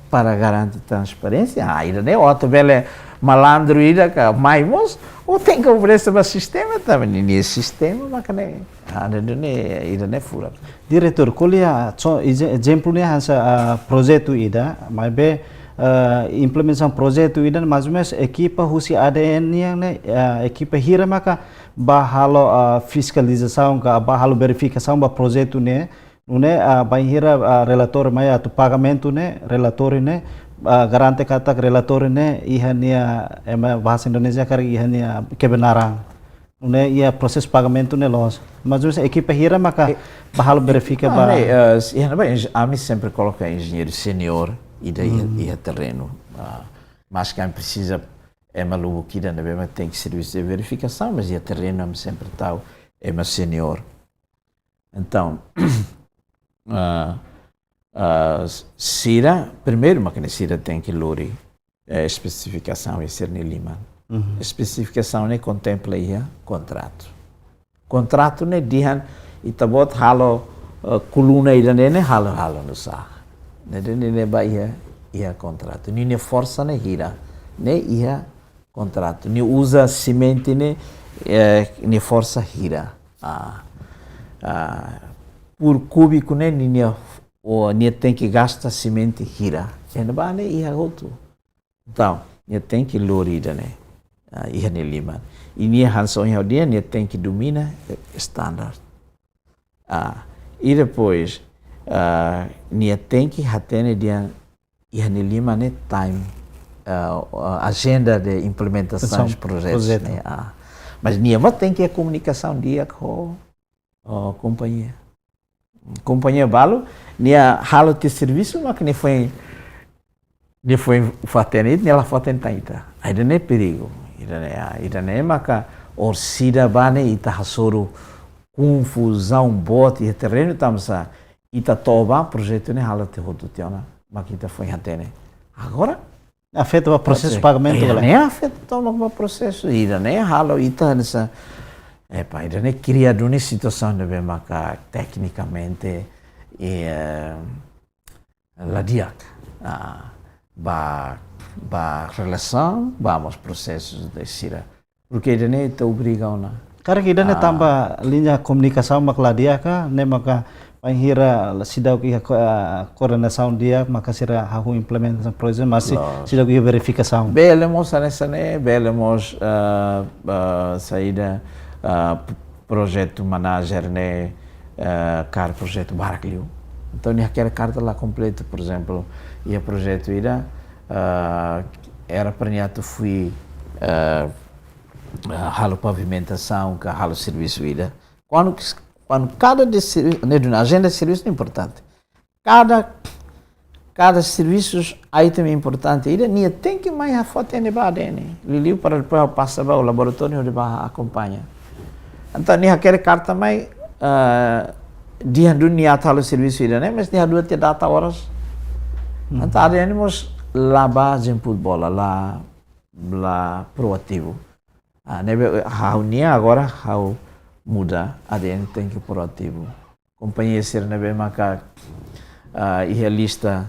para garante transparénsia. Ah, ida-ne'e, ó, atu bele malandru ida ka mai mós, ó tenke oferese ba sistema, tanba ninia sistema maka ne'e. Ah, ida-ne'e, ida-ne'e furak. Diretór, ko'alia, so, exe-, ezemplu ne'e hanesan, ah, projetu ida, maibé, ah, implementasaun projetu ida, mais ou menos ekipa husi A D N nian ne'e, ah, ekipa hira maka bá halo, ah, fiskalizasaun ka bá halo verifikasaun ba projetu ne'e, nune'e, ah, bainhira, ah, relatóriu mai atu pagamentu ne'e, relatóriu ne'e, ah, garante katak relatóriu ne'e iha nia, ema bahasa Indonesia karik iha nia kebenaran. Nune'e iha prosesu pagamentu ne'e loos. Mais ou menos ekipa hira maka bá halo verifika ba. Ah, ne'e, eh, s-, iha ne'ebá, ami sempre koloka enjeñeiru senior ida iha, iha terrenu. Ah, maski ami presiza ema lubuk ida ne'ebé mak tenke servisu de verifikasaun, mas iha terrenu ami sempre tau ema senior. Entaun, ah, ah, s-, sira, primeiru, mak ne'e sira tenke lori, eh, espesifikasaun iha sira-nia liman. Espesifikasaun ne'e kontempla iha kontratu. Kontratu ne'e dehan ita-boot halo, eh, koluna ida-ne'e ne'e halo, halo nu'usá. Ne'e dehan ne'e ba iha, iha kontratu. Ninia forsa ne'e hira. Ne'e iha kontratu. Nia uza simente ne'e, eh, nia forsa hira. Ah, ah, por kúbiku ne'e, ninia, ó, nia tenke gasta simente hira. Iha ne'ebá ne'e iha hotu. Entaun, nia tenke lori ida-ne'e, ah, iha nia liman. I nia hanesan ohin ha'u dehan, nia tenke domina, eh, standard. Ah, i depois, ah, nia tenke hatene dehan iha nia liman ne'e time, ah, ah, agenda de implementasaun projetu, projetu ne'e. Ah. Mas nia mós tenke komunikasaun di'ak ho, ho kompañia. Kompañia balu, nia halo tiha servisu, mak nia foin, nia foin fó-hatene ita, nia la fó-hatene tan ita. Ida-ne'e perigu. Ida-ne'e, ah, ida-ne'e maka orsida ba ne'e ita hasoru konfuzaun boot iha terrenu, tanba sá, ita to'o ba projetu ne'e halo tiha hotu tiha ona, mak ita foin hatene. Agora, afeta ba prosesu pagamentu, eh, ne'e afeta tomak ba prosesu, ida-ne'e halo ita hanesan, epá, ida-ne'e kria duni situasaun ne'ebé maka teknikamente, eh, la di'ak. Ah, ba, ba relasaun, ba mós prosesu de sira. Porque ida-ne'e ita obriga ona. Karik ida-ne'e, ah, tanba liña komunikasaun mak la di'ak ka, ne'e maka bainhira seidauk iha ko-, ah, koordenasaun di'ak, maka sira hahú implementasaun projetu, mas si-, loos, seidauk iha verifikasaun. Bele mós hanesan ne'e, bele mós, ah, ah, saida, ah, p-, projetu manager ne'e, ah, kaer projetu barak liu. Entaun, nia hakerek karta la kompletu, por ezemplu, iha projetu ida, ah, era para nia atu fui, ah, ah, halo pavimentasaun, ka halo servisu ida. Kuandu, kuandu kada de servi-, ne'e duni, ajenda de servisu ne'e importante. Kada, kada servisu item importante ida, nia tenke mai fó-hatene ba A D N. Liuliu para depois pasa ba laboratóriu hodi ba akompaña. Entaun nia hakerek karta mai, eh, dehan duni nia atu halo servisu ida-ne'e, mas nia hadook tiha data oras. Hmm. Entaun A D N mós la ba jemput bola, la, la proativu. Ah, ne'ebé ha'u-nian agora ha'u muda, A D N tenke proativu. Kompañia sira ne'ebé maka, ah, iha lista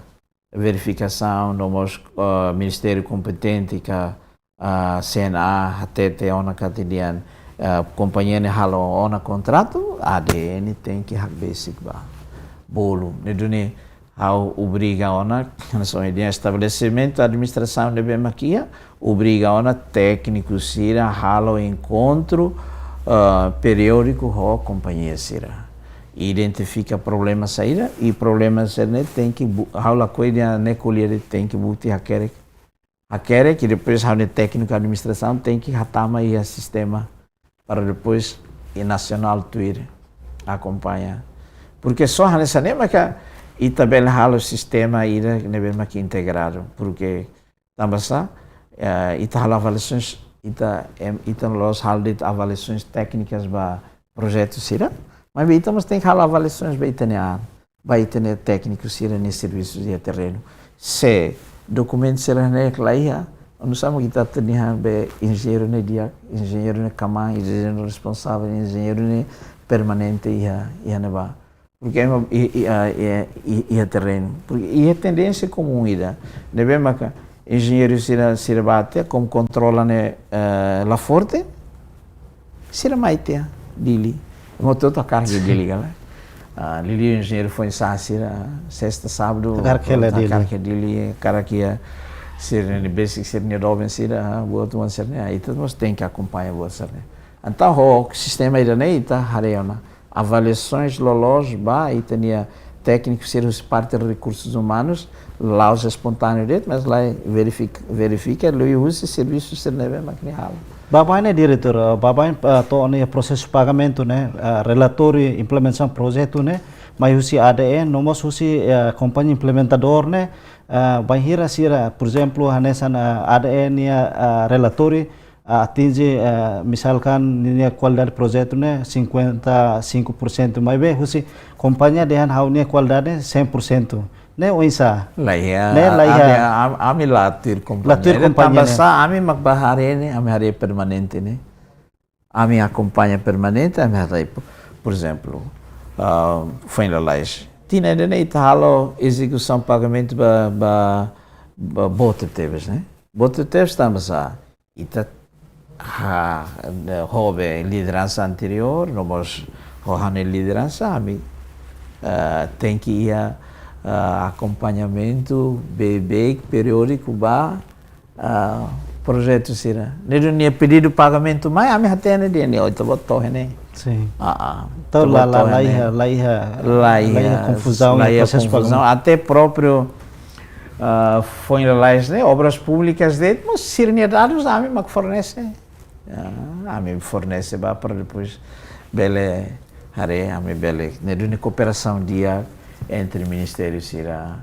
verifikasaun, no mós, ah, ministériu kompetente ka, ah, C N A hatete ona katak dehan, ah, kompañia ne'e halo ona kontratu, A D N tenke hakbesik ba. Bolu, ne'e duni ha'u obriga ona, hanesan ohin dehan estabelesimentu administrasaun ne'ebé mak iha, obriga ona tékniku sira halo enkontru, ah, periódiku ho kompañia sira. Identifika problema saida, i problema sira-ne'e tenke bu-, ha'u lakohi dehan ne'e ko'alia de'it, tenke buti hakerek. Hakerek, i depois ha'u-nia tékniku administrasaun tenke hatama iha sistema para depois iha nasionál tuir akompaña. Porke só hanesan ne'e maka ita bele halo sistema ida ne'ebé maka integradu. Porke tanba sá, eh, ita halo avaliasaun, ita, em, ita la'ós halo de'it avaliasaun téknika ba projetu sira, maibé ita mós tenke halo avaliasaun ba ita-nia, ba ita-nia tékniku sira-nia servisu iha terrenu. Se dokumentu sira-ne'e la iha, oinsá mak ita atu dehan be enjeñeiru ne'e di'ak, enjeñeiru ne'e kmaan, enjeñeiru responsavel, enjeñeiru ne'e permanente iha, iha ne'ebá. Porke ema i, i, ah, i, i, iha terrenu. Porke iha tendénsia komún ida. Ne'ebé maka enjeñeiru sira, sira bá tiha, komu kontrola ne'e, eh, la forte, sira mai tiha Dili. Ema hotu hakarak iha Dili ka lae. Ah, liuliu enjeñeiru foin-sa'e sira, sesta, sábadu, hakarak iha Dili. Hakarak iha Dili, hakarak iha sira-nia besik, sira-nia doben sira, ah, buat oan sira-ne'e, ah, ita mós tenke akompaña buat sira-ne'e. Entaun ho sistema ida-ne'e ita haree ona avaliasaun loloos ba ita-nia tékniku sira husi parte rekursus umanus, la'ós espontáneu de'it, mas la verifika, verifika liuhusi servisu sira ne'ebé mak nia halo. Baibain ne'e diretór, eh, baibain, eh, to'o ona iha prosesu pagamentu ne'e, eh, relatóriu implementasaun projetu ne'e, mai husi A D N, no mós husi, eh, kompañia implementadór ne'e, eh, bainhira sira, por ezemplu, hanesan, eh, A D N nia, eh, relatóriu, ah, atinje, eh, misalkan ninia kualidade projetu ne'e cinquenta e cinco por cento, maibé husi kompañia dehan ha'u-nia kualidade cem por cento. Ne'e oinsá? La iha, ne'e la iha. Ami, am-, ami la tuir kompañia. La tuir kompañia ne'e. Tanba sá ami mak bá haree ne'e, ami haree permanente ne'e. Ami akompaña permanente, ami haree, por, por ezemplu, ah, foin lalais. Tinan ida-ne'e ita halo ezekusaun pagamentu ba, ba, ba boot tebes, ne'e? Boot tebes tanba sá? Ita ha, ne, ho be lideransa anteriór, no mós ho ha'u-nia lideransa, ami, eh, tenke iha, eh, akompañamentu beibeik periódiku ba, eh, projetu sira. Ne'e duni nia pedidu pagamentu mai, ami hatene dehan ne'e, oh, ita-boot to'o iha ne'e. Sin. Ah, ah. Entaun la, ita-boot la, to'o la iha ne'e. Iha, la iha, la iha, la iha konfuzaun, la iha prosesu konfuzaun. Pagamentu. Até própriu ah, foin lalais ne'e, Obras Públikas de'it, mas sira-nia dadus ami mak fornese. Ah, ami fornese ba para depois bele haree, ami bele, ne'e duni kooperasaun di'ak entre ministériu sira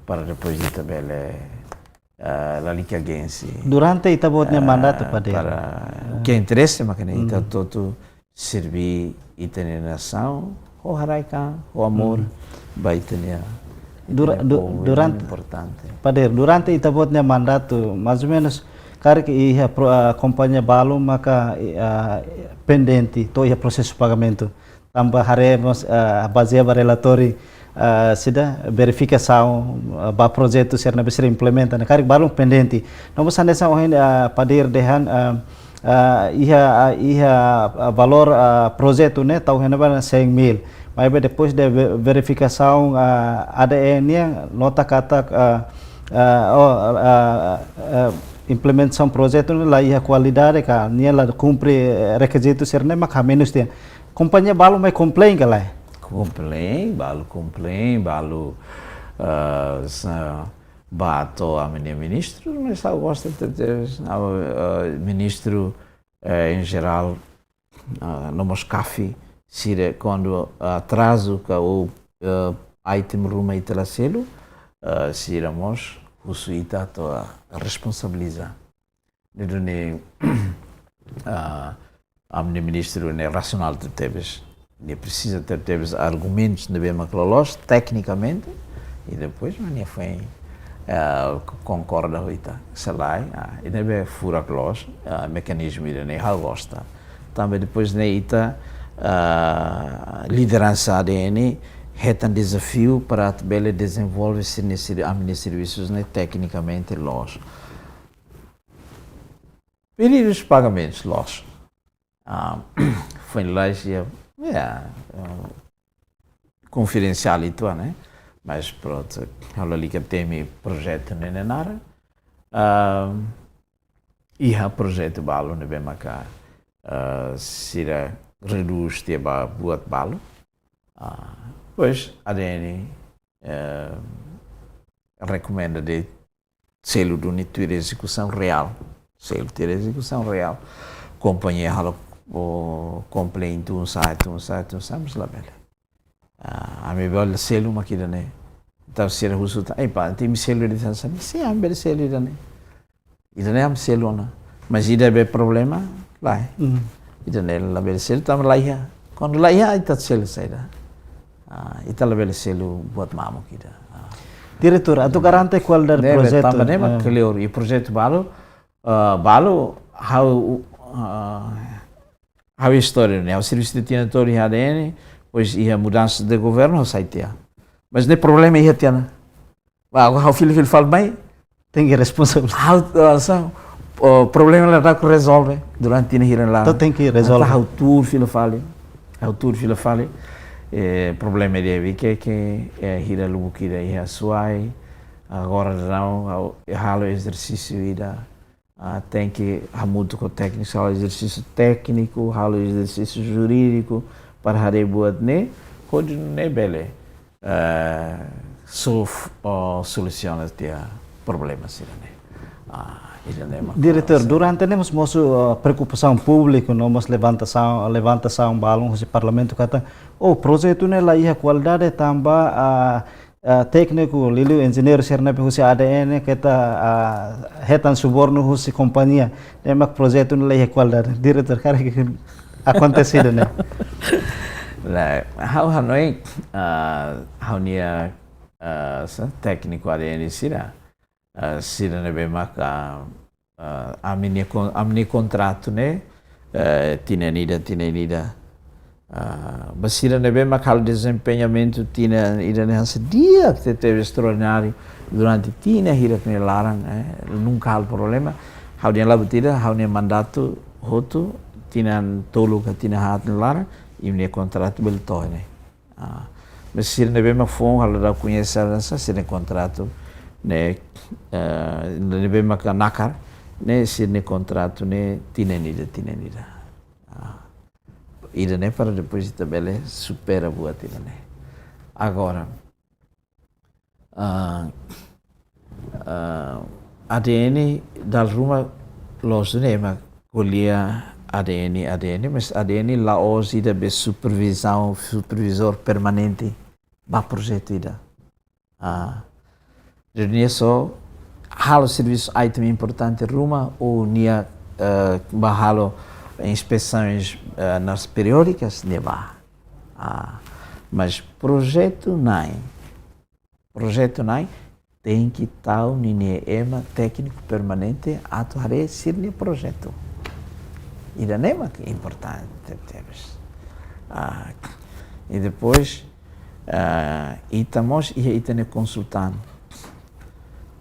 para depois ita bele, ah, lalika gensi. Durante ita-boot nia, ah, mandatu, Padeiro. Para, ah, ke interese mak ne'e ita, hmm, hotu-hotu serbí ita-nia nasaun, ho haraik-an, ho amor, hmm, ba ita-nia, dura-, ita-nia du-, povu, durante, importante. Padeiro, durante ita-boot nia mandatu, mais ou menus, karik iha pro-, ah, kompañia balu maka, ah, pendente, to'o iha prosesu pagamentu. Tanba haree mós, ah, bazeia ba relatóriu, ah, sida verifikasaun, ah, ba projetu sira ne'ebé sira implementa, ne'e karik balu pendente. No mós hanesan ohin, ah, Padeiro dehan, ah, ah, iha, ah, iha, ah, valór, ah, projetu ne'e tau iha ne'ebá cem mil. Maibé depois de ve-, verifikasaun, ah, A D N nian nota katak, ah, ah, oh, ah, ah, implementasaun projetu ne'e la iha kualidade ka, nia la kumpre, eh, rekizitu sira-ne'e maka hamenus tiha. Kompañia balu mai komplain ka lae? Komplain, balu komplain, balu, eh, sa-, bá to'o ami-nia ministru, mas ha'u gosta tebes, ah, eh, ministru, eh, em geral, ah, no mós CAF sira kuandu atrazu ka ou, eh, item ruma ita la selu, ah, sira mós husu ita atu, ah, responsabiliza. Ne'e duni, ah, ami-nia ministru ne'e rasionál tebes. Nia presiza tebes argumentus ne'ebé mak loloos teknikamente, i depois mak nia foin, ah, konkorda ho ita. Se lae, ah, i ne'ebé furak loos, ah, mekanizmu ida-ne'e ha'u gosta. Tanba depois ne'e ita, ah, lideransa A D N hetan dezafiu para atu bele dezenvolve sira-nia sir-, ami-nia servisus ne'e teknikamente loos. Pedidu de pagamentus loos. Ah, foin la'ós, ya, ya, ah, konfidensiál uitoan, ne'e? Mas prontu, ha'u lalika temi projetu ne'e naran. Ah, iha projetu balu ne'ebé maka, ah, sira redús tiha ba buat balu. Ah, depois, A D N, eh, rekomenda de'it selu duni tuir ezekusaun reál. Selu tuir ezekusaun reál. Kompañia halo, o, complain tun sa'e, tun sa'e, tun sa'e, mas labele. Ah, ami bele selu mak ida-ne'e. Entaun sira husu tan, "Ei, pá, imi selu ida tan sá?" Sin, ami bele selu ida-ne'e. Ida-ne'e ami selu ona. Mas ida be problema, lae. Hmm. Ida-ne'e labele selu, tanba laiha. Kuandu laiha, ita selu saida? Ah, ita labele selu buat mamuk ida. Ah. Diretór, atu garante kualidade ne'e, projetu. Tanba ne'e mak, ah, kleur, i projetu balu, ah, balu, ha'u, ah, ha'u istória ne'e, ha'u servisu tiha ona to'o iha A D N, depois iha mudansa de governu, ha'u sai tiha. Mas ne'e problema iha tiha ona. Ba, ha'u fila-fila fali mai, tenke responsavel. Ha'u, ah, sá, o, problema la dá ku rezolve durante tinan hira la. Entaun tenke rezolve. Entaun ha'u tuur fila fali. Ha'u tuur fila fali. Eh, problema ida ke, ke, eh, hira lubuk ida iha Suai. Agora daudaun, ha'u halo ezersísiu ida. Ah, tenke hamutuk ho tékniku, halo ezersísiu tékniku, halo ezersísiu jurídiku, para haree buat ne'e, hodi nune'e bele, eh, sof-, oh, solusiona tiha problema sira-ne'e. Ah, ida-ne'e mak. Diretór, durante ne'e mós mosu, ah, preokupasaun públiku, no mós levantasaun, levantasaun balun husi parlamentu katak, oh, projetu ne'e laiha kualidade tanba, ah, ah, tékniku, liuliu enjeñeiru sira ne'ebé husi A D N, keta, ah, hetan subornu husi kompañia. Ne'e mak projetu ne'e laiha kualidade. Diretór, karik akontese ida-ne'e? Lae, ha'u hanoin, ah, ha'u-nia, ah, sá, tékniku A D N sira, ah, sira ne'ebé maka, ah, ami-nia kon-, ami-nia kontratu ne'e, eh, tinan ida, tinan ida. Ah, ba sira ne'ebé maka halo dezempeñamentu tinan ida ne'e hanesan di'ak tebes, estraordináriu durante tinan hirak nia laran, eh, nunka halo problema. Ha'u dehan la buat ida, ha'u-nia mandatu hotu tinan tolu ka tinan haat nia laran, imi-nia kontratu bele to'o ne'e. Ah, mas sira ne'ebé mak foun, ha'u la dau koñese sá, sira-nia kontratu ne'e, eh, ne'ebé mak nakar, ne'e sira-nia kontratu ne'e tinan ida, tinan ida. Ah, ida-ne'e para depois ita bele supera buat ida-ne'e. Agora, ah, ah, A D N dala ruma loos duni ema ko'alia A D N, A D N, mas A D N la'ós ida be supervizaun, supervizór permanente ba projetu ida. Ah, jadi nia só halo servisu item importante ruma ou nia, eh, bá halo inspesaun, eh, nas periódikas, nia bá. Ah, mas projetu na'in, projetu na'in tenke tau ninia ema tékniku permanente atu haree sira-nia projetu. Ida-ne'e mak importante tebes. Ah, i depois, ah, ita mós iha ita-nia konsultante.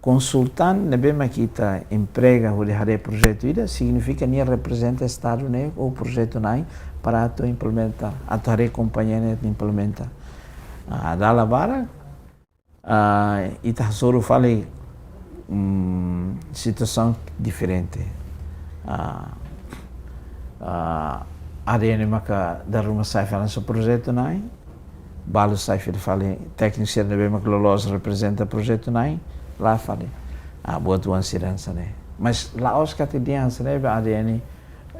Konsultante ne'ebé mak ita emprega hodi haree projetu ida, signifika nia reprezenta Estadu ne'e ou projetu na'in para atu implementa, atu haree kompañia ne'e atu implementa. Ah, dala barak, ah, ita hasoru fali, mm, situasaun diferente. Ah, ah, A D N maka dala ruma sai fali hanesan projetu na'in, balu sai fali, fali tékniku sira ne'ebé maka loloos reprezenta projetu na'in, la'o fali. Ah, buat oan sira hanesan ne'e. Mas la'ós katak dehan hanesan ne'e ba A D N,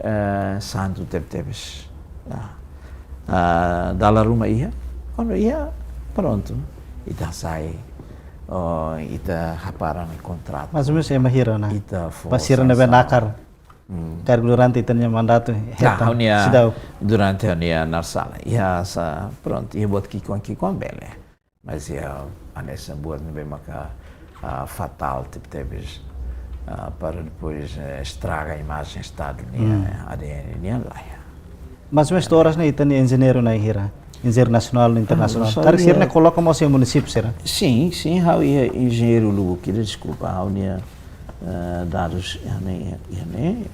eh, santu tebetebes. Ah, ah, dala ruma iha, kuandu iha, prontu, ita sai. oh, ita hapara nia kontratu. Mais ou menus ema hira ona? Ita fó Ba sira ne'ebé sansaun. Nakar. Hmm. Karik durante ita-nia mandatu Nah, hetan. ha'u-nia Seidauk. Durante ha'u-nia Narsala. Iha sa, prontu, iha buat ki'ikoan ki'ikoan bele. Mas iha hanesan buat ne'ebé maka, ah, fatál tebetebes, ah, para depois, eh, estraga imajen Estadu nian, Hmm. eh, A D N nian, lae. Mais ou menus to'o oras ne'e ita-nia enjeñeiru na'in hira? Enjeñeiru nasionál no internasionál. Ah, só Karik sira ia- ne'e koloka mós iha munisípiu sira? Sim, sim, ha'u iha enjeñeiru lubuk ida, deskulpa, ha'u-nia, eh, dadus, iha ne'e, iha ne'e, eh,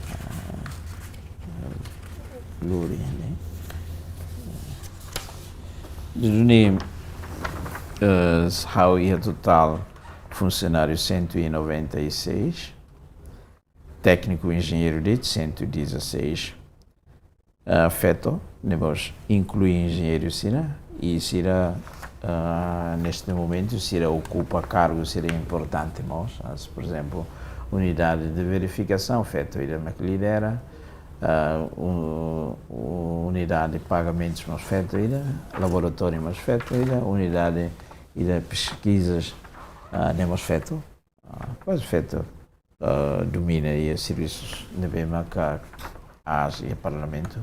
lori, iha ne'e. Duni, eh, ha'u iha totál funsionáriu cento e noventa e seis, tékniku enjeñeiru de'it cento e dezasseis, ah, feto, ne'e mós inklui enjeñeiru sira, i sira, ah, neste momentu, sira okupa kargu sira importante mós. As, por ezemplu, unidade de verifikasaun, feto ida mak lidera, ah, u-, u-, unidade de pagamentus mós feto ida, laboratóriu mós feto ida, unidade ida peskizas, ah, ne'e mós feto, ah, kuaze feto, ah, domina iha servisus ne'ebé maka aas iha Parlamentu.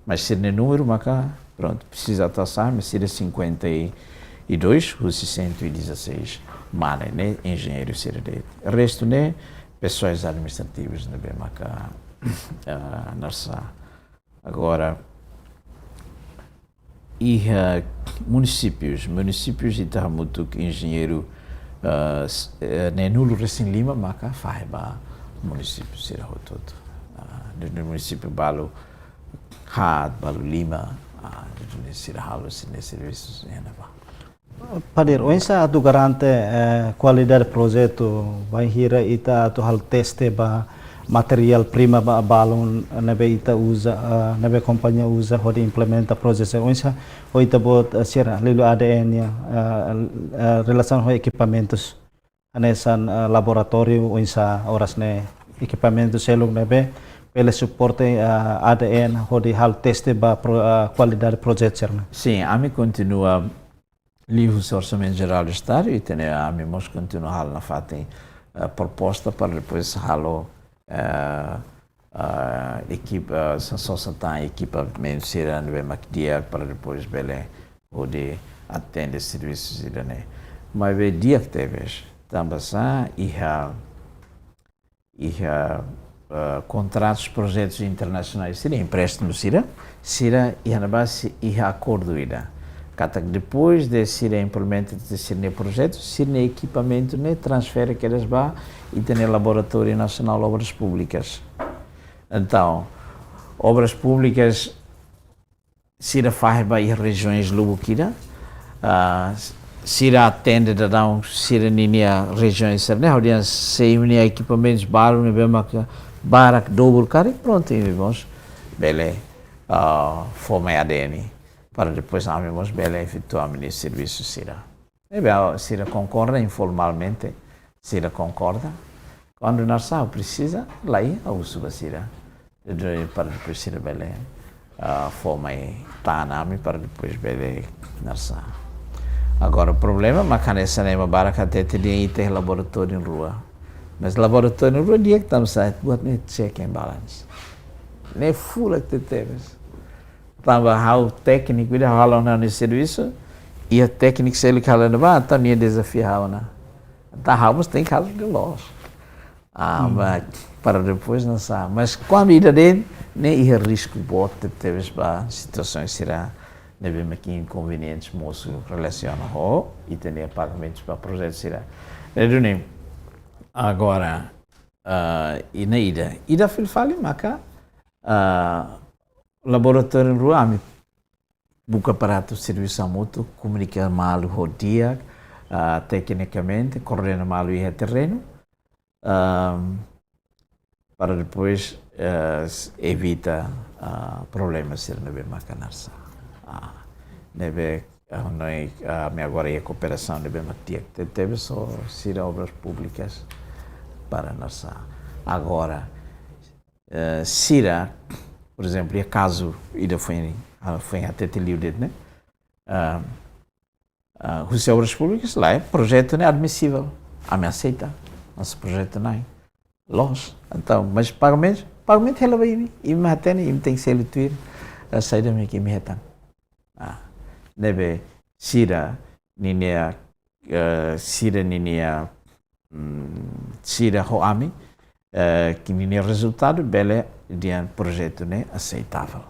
Mas sira-nia númeru maka, prontu, presiza atualiza, mas sira cinquenta e dois, husi cento e dezasseis mane ne'e enjeñeiru sira de'it. Restu ne'e pesoál administrativu ne'ebé maka, ah, Narsá. Agora, iha munisípius, munisípius ita hamutuk enjeñeiru, ah, s-, eh, neenulu-resin-lima maka fahe ba munisípiu sira hotu-hotu. Ah, duni munisípiu balu haat, balu lima, ah, duni sira halo sira-nia servisu iha ne'ebá. Padeer, oinsá atu garante, eh, kualidade projetu, bainhira ita atu halo teste ba matéria-prima ba balun ne'ebé ita uza, eh, ne'ebé kompañia uza hodi implementa projetu. Oinsá, ho ita-boot, eh, sira liuliu A D N nian, eh, eh, relasaun ho ekipamentus, hanesan, eh, laboratóriu, oinsá oras ne'e ekipamentu seluk ne'ebé bele suporta, eh, A D N hodi halo teste ba pro-, eh, kualidade projetu sira-ne'e? Sim, ami kontinua liuhusi Orsamentu Jerál do Estadu, ita-nia, ami mós kontinua halo nafatin, eh, proposta para depois halo, eh, eh, ekipa, eh, sa-, sosa tan ekipamentu sira ne'ebé mak di'ak para depois bele hodi atende servisu sira-ne'e. Maibé di'ak tebes, tanba sá iha iha, eh, kontratus, projetus internasionais sira, empréstimu sira, sira iha ne'ebá, si-, iha akordu ida katak depois de sira implementa sira-nia projetu, sira-nia ekipamentu ne'e transfere kedas ba ita-nia Laboratóriu Nasionál Obras Públikas. Entaun, Obras Públikas sira fahe ba iha rejiaun lubuk ida, ah, sira atende daudaun sira-ninia rejiaun sira-ne'e, hodi se imi-nia ekipamentus balu ne'ebé maka barak, dobel karik, prontu, imi mós bele, ah, fó mai A D N, para depois ami mós bele efetua ami-nia servisu sira. Ne'ebé sira konkorda informalmente, sira konkorda. Kuandu Narsá presiza, lai ha'u husu ba sira. Depois para depois sira bele, ah, fó mai tan ami para depois bele Narsá. Agora problema mak hanesan ema barak hatete dehan ita iha laboratóriu rua. Mas laboratóriu rua di'ak tanba sá, buat ne'e check and balance. Ne'e furak tebetebes. Tanba ha'u tékniku ida halo ha'u-nia servisu, iha tékniku seluk halo ne'ebá, entaun nia dezafiu ha'u ona. Entaun ha'u mós tenke halo loos. Ah, mas para depois Narsá. Mas kuandu ida de'it, ne'e iha risku boot tebes ba situasaun sira ne'ebé mak inkonveniente mosu relasiona ho ita-nia pagamentus ba projetu sira. Ne'e duni, agora, ah, i ne'e ida. Ida fila fali maka, ah, laboratóriu rua ami buka para atu servisu hamutuk, komunika malu ho di'ak, ah, teknikamente, koordena malu iha terrenu, ahm, para depois, eh, s-, evita, ah, problema sira ne'ebé maka Narsá. Ah, ne'ebé, ah, no, ah, ami agora iha kooperasaun ne'ebé mak di'ak tebetebes ho sira Obras Públikas para Narsá. Agora, eh, sira, por ezemplu, iha kazu ida foin, ah, foin hatete liu de'it, ne'e? Ah, ah, husi Obras Públikas, lae, projetu ne'e admisivel. Ami aseita, mas projetu na'in loos. Entaun, mas pagamentu, pagamentu hela ba imi, imi hatene, imi tenke selu tuir, eh, saida mak imi hetan. Ah, ne'ebé sira ninia, eh, sira ninia, mm, sira ho ami, eh, ke ninia rezultadu bele dehan projetu ne'e aseitavel.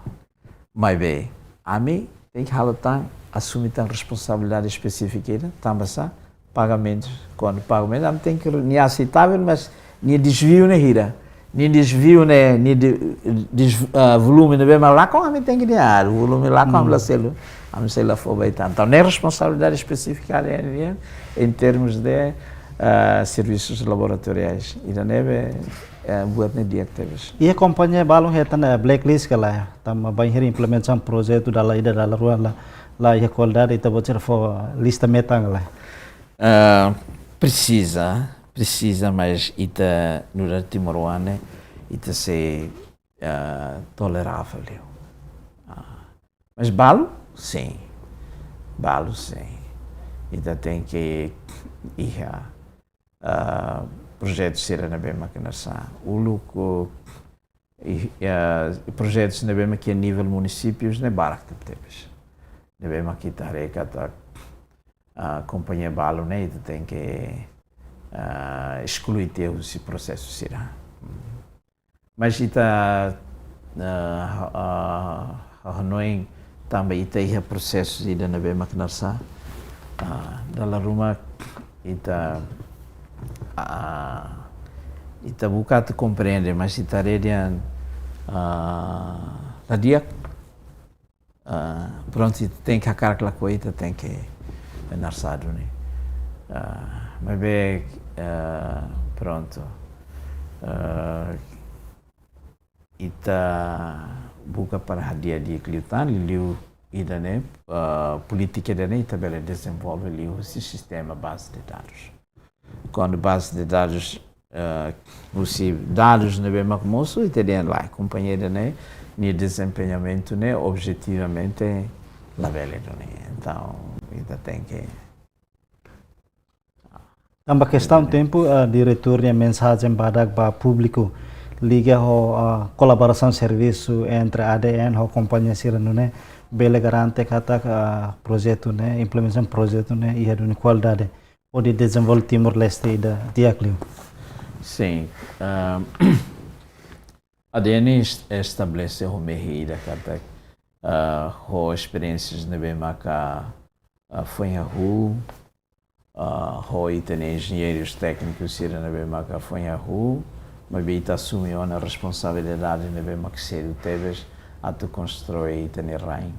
Maibé, ami tenke halo tan, asume tan responsabilidade espesífika ida, tanba sá, pagamentu, kuandu pagamentu, ami tenke, nia aseitavel, mas nia dezviu ne'e hira. Nia dezviu ne'e, nia de-, des-, ah, volume ne'ebé mak lakon, ami tenke dehan, ah, volume lakon, ami la selu, ami sei la fó ba ita. Entaun, ne'e responsabilidade espesífika ida, em termos de, ah, serviços laboratoriais. Ida-ne'e, eh, buat ne'e di'ak tebes. Iha kompañia balun hetan, eh, blacklist ka lae, tanba bainhira implementasaun projetu dala ida dala rua la, la iha kualidade, ita-boot sira fó lista metan ka lae. Ah, presiza, presiza, mas ita nu'udar timoroan ne'e, ita sei, ah, toleravel liu. Ah, mas balu, sin. Balu, sin. Ita tenke iha, ah, projetu sira ne'ebé mak hanesan uluk, i, ah, projetus ne'ebé mak iha nivel munisípius ne'e barak tebetebes. Ne'ebé mak ita haree katak, ah, kompañia balu ne'e ita tenke, ah, esklui tiha husi prosesu sira. Mas ita, ah, ha-, ah, hanoin tanba ita iha prosesu ida ne'ebé mak hanesan, ah, dala ruma ita, ah, ita buka atu komprende, mas ita haree dehan, ah, la di'ak. Ah, prontu, ita tenke hakarak lakohi, ita tenke hanesan duni. Ah, maibé, ah, prontu. Ah, ita buka para hadi'a di'ak liután, liuliu ida-ne'e, ah, polítika ida-ne'e, ita bele dezenvolve liuhusi sistema baze de dadus. Kuandu baze de dadus, eh, husi dadus ne'ebé mak mosu, ita dehan lae, kompañia ida-ne'e, nia dezempeñamentu ne'e objetivamente labele duni. Entaun, ita tenke. Tanba kestaun tempu, eh, diretór nia mensajen badak ba públiku liga ho, eh, kolaborasaun servisu entre A D N ho kompañia sira nune'e bele garante katak, eh, projetu ne'e, implementasaun projetu ne'e iha duni kualidade hodi dezenvolve Timor-Leste ida di'ak liu. Sin, ah, A D N est-, estabelese ho mehi ida katak, ah, ho esperiénsias ne'ebé maka, ah, foin hahú, ah, ho ita-nia enjeñeirus téknikus sira ne'ebé maka foin hahú, maibé ita asume ona responsabilidade ne'ebé mak sériu tebes atu konstrui ita-nia rain.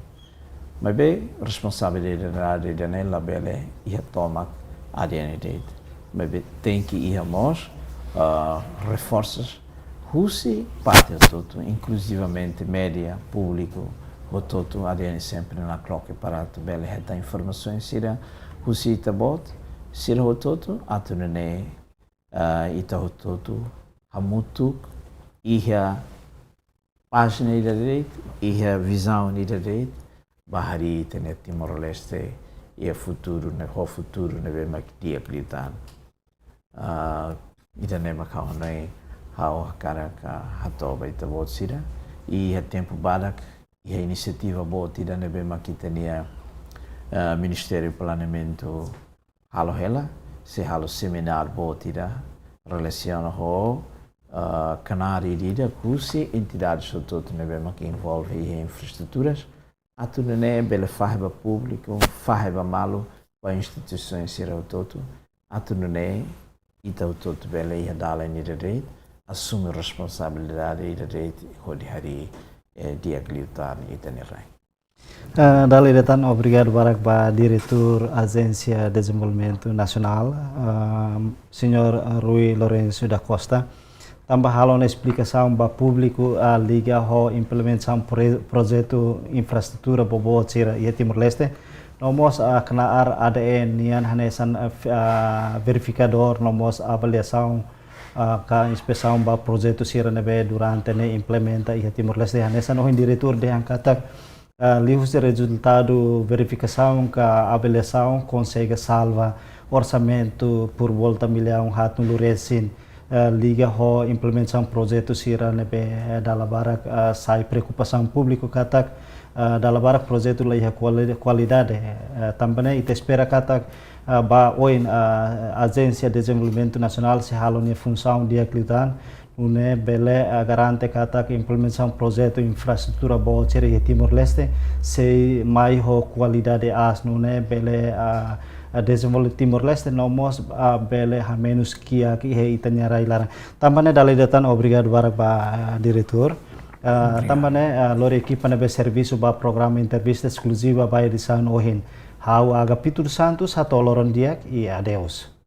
Maibé responsabilidade ida-ne'e labele iha tomak A D N de'it. Maibé tenke iha mós, ah, reforsus husi parte hotu-hotu, inkluzivamente média, públiku hotu-hotu, A D N sempre nakloke para atu bele hetan informasaun sira husi ita-boot sira hotu-hotu, atu nune'e, ah, ita hotu-hotu hamutuk iha pájina ida de'it, iha vizaun ida de'it, ba harii ita-nia Timor-Leste iha futuru ne'e, ho futuru ne'ebé mak di'ak liután. Ah, ida-ne'e mak ha'u hanoin, ha'u hakarak hato'o ba ita-boot sira. Iha tempu badak, iha inisiativa boot ida ne'ebé mak ita-nia, ah, Ministériu Planeamentu halo hela, sei halo semináriu boot ida relasiona ho, ah, knaar ida-idak husi entidades hotu-hotu ne'ebé mak envolve iha infraestruturas, atu nune'e bele fahe ba públiku, fahe ba malu, ba instituisaun sira hotu-hotu, atu nune'e ita hotu-hotu bele iha dalan ida de'it, asume responsabilidade ida de'it hodi harii, eh, di'ak liután ita-nia rain. Eh, dala ida tan obrigadu barak ba Diretór Ajénsia Dezenvolvimentu Nasionál, eh, Señór Rui Lourenço da Costa, tanba halo ona esplikasaun ba públiku, ah, liga ho implementasaun proje-, projetu infraestrutura boboot sira iha Timor-Leste. No mós, ah, knaar A D N nian hanesan, ah, f-, ah, verifikadór, no mós avaliasaun, ah, ka inspesaun ba projetu sira ne'ebé durante ne'e implementa iha Timor-Leste. Hanesan ohin diretór dehan katak, Ah, liuhusi rezultadu verifikasaun ka avaliasaun konsege salva orsamentu por volta millaun haatnulu resin, ah, liga ho implementasaun projetu sira ne'ebé, eh, dala barak, ah, sai preokupasaun públiku katak, ah, dala barak projetu la iha kuali-, kualidade. Eh, tanba ne'e ita espera katak, ah, ba oin, ah, Ajénsia Dezenvolvimentu Nasionál sei halo nia funsaun di'ak liután, nune'e bele, ah, garante katak implementasaun projetu infraestrutura boot sira iha Timor-Leste sei mai ho kualidade aas, nune'e bele, ah, ah, dezenvolve Timor-Leste no mós, ah, bele hamenus kiak iha ita-nia rai laran. Tanba ne'e dala ida tan obrigadu barak ba, ah, diretór. Ah, tanba ne'e, ah, lori ekipa ne'ebé servisu ba programa entrevista eskluziva ba edisaun ohin. Ha'u Aga Pitur Santos, hato'o loron di'ak i adeus.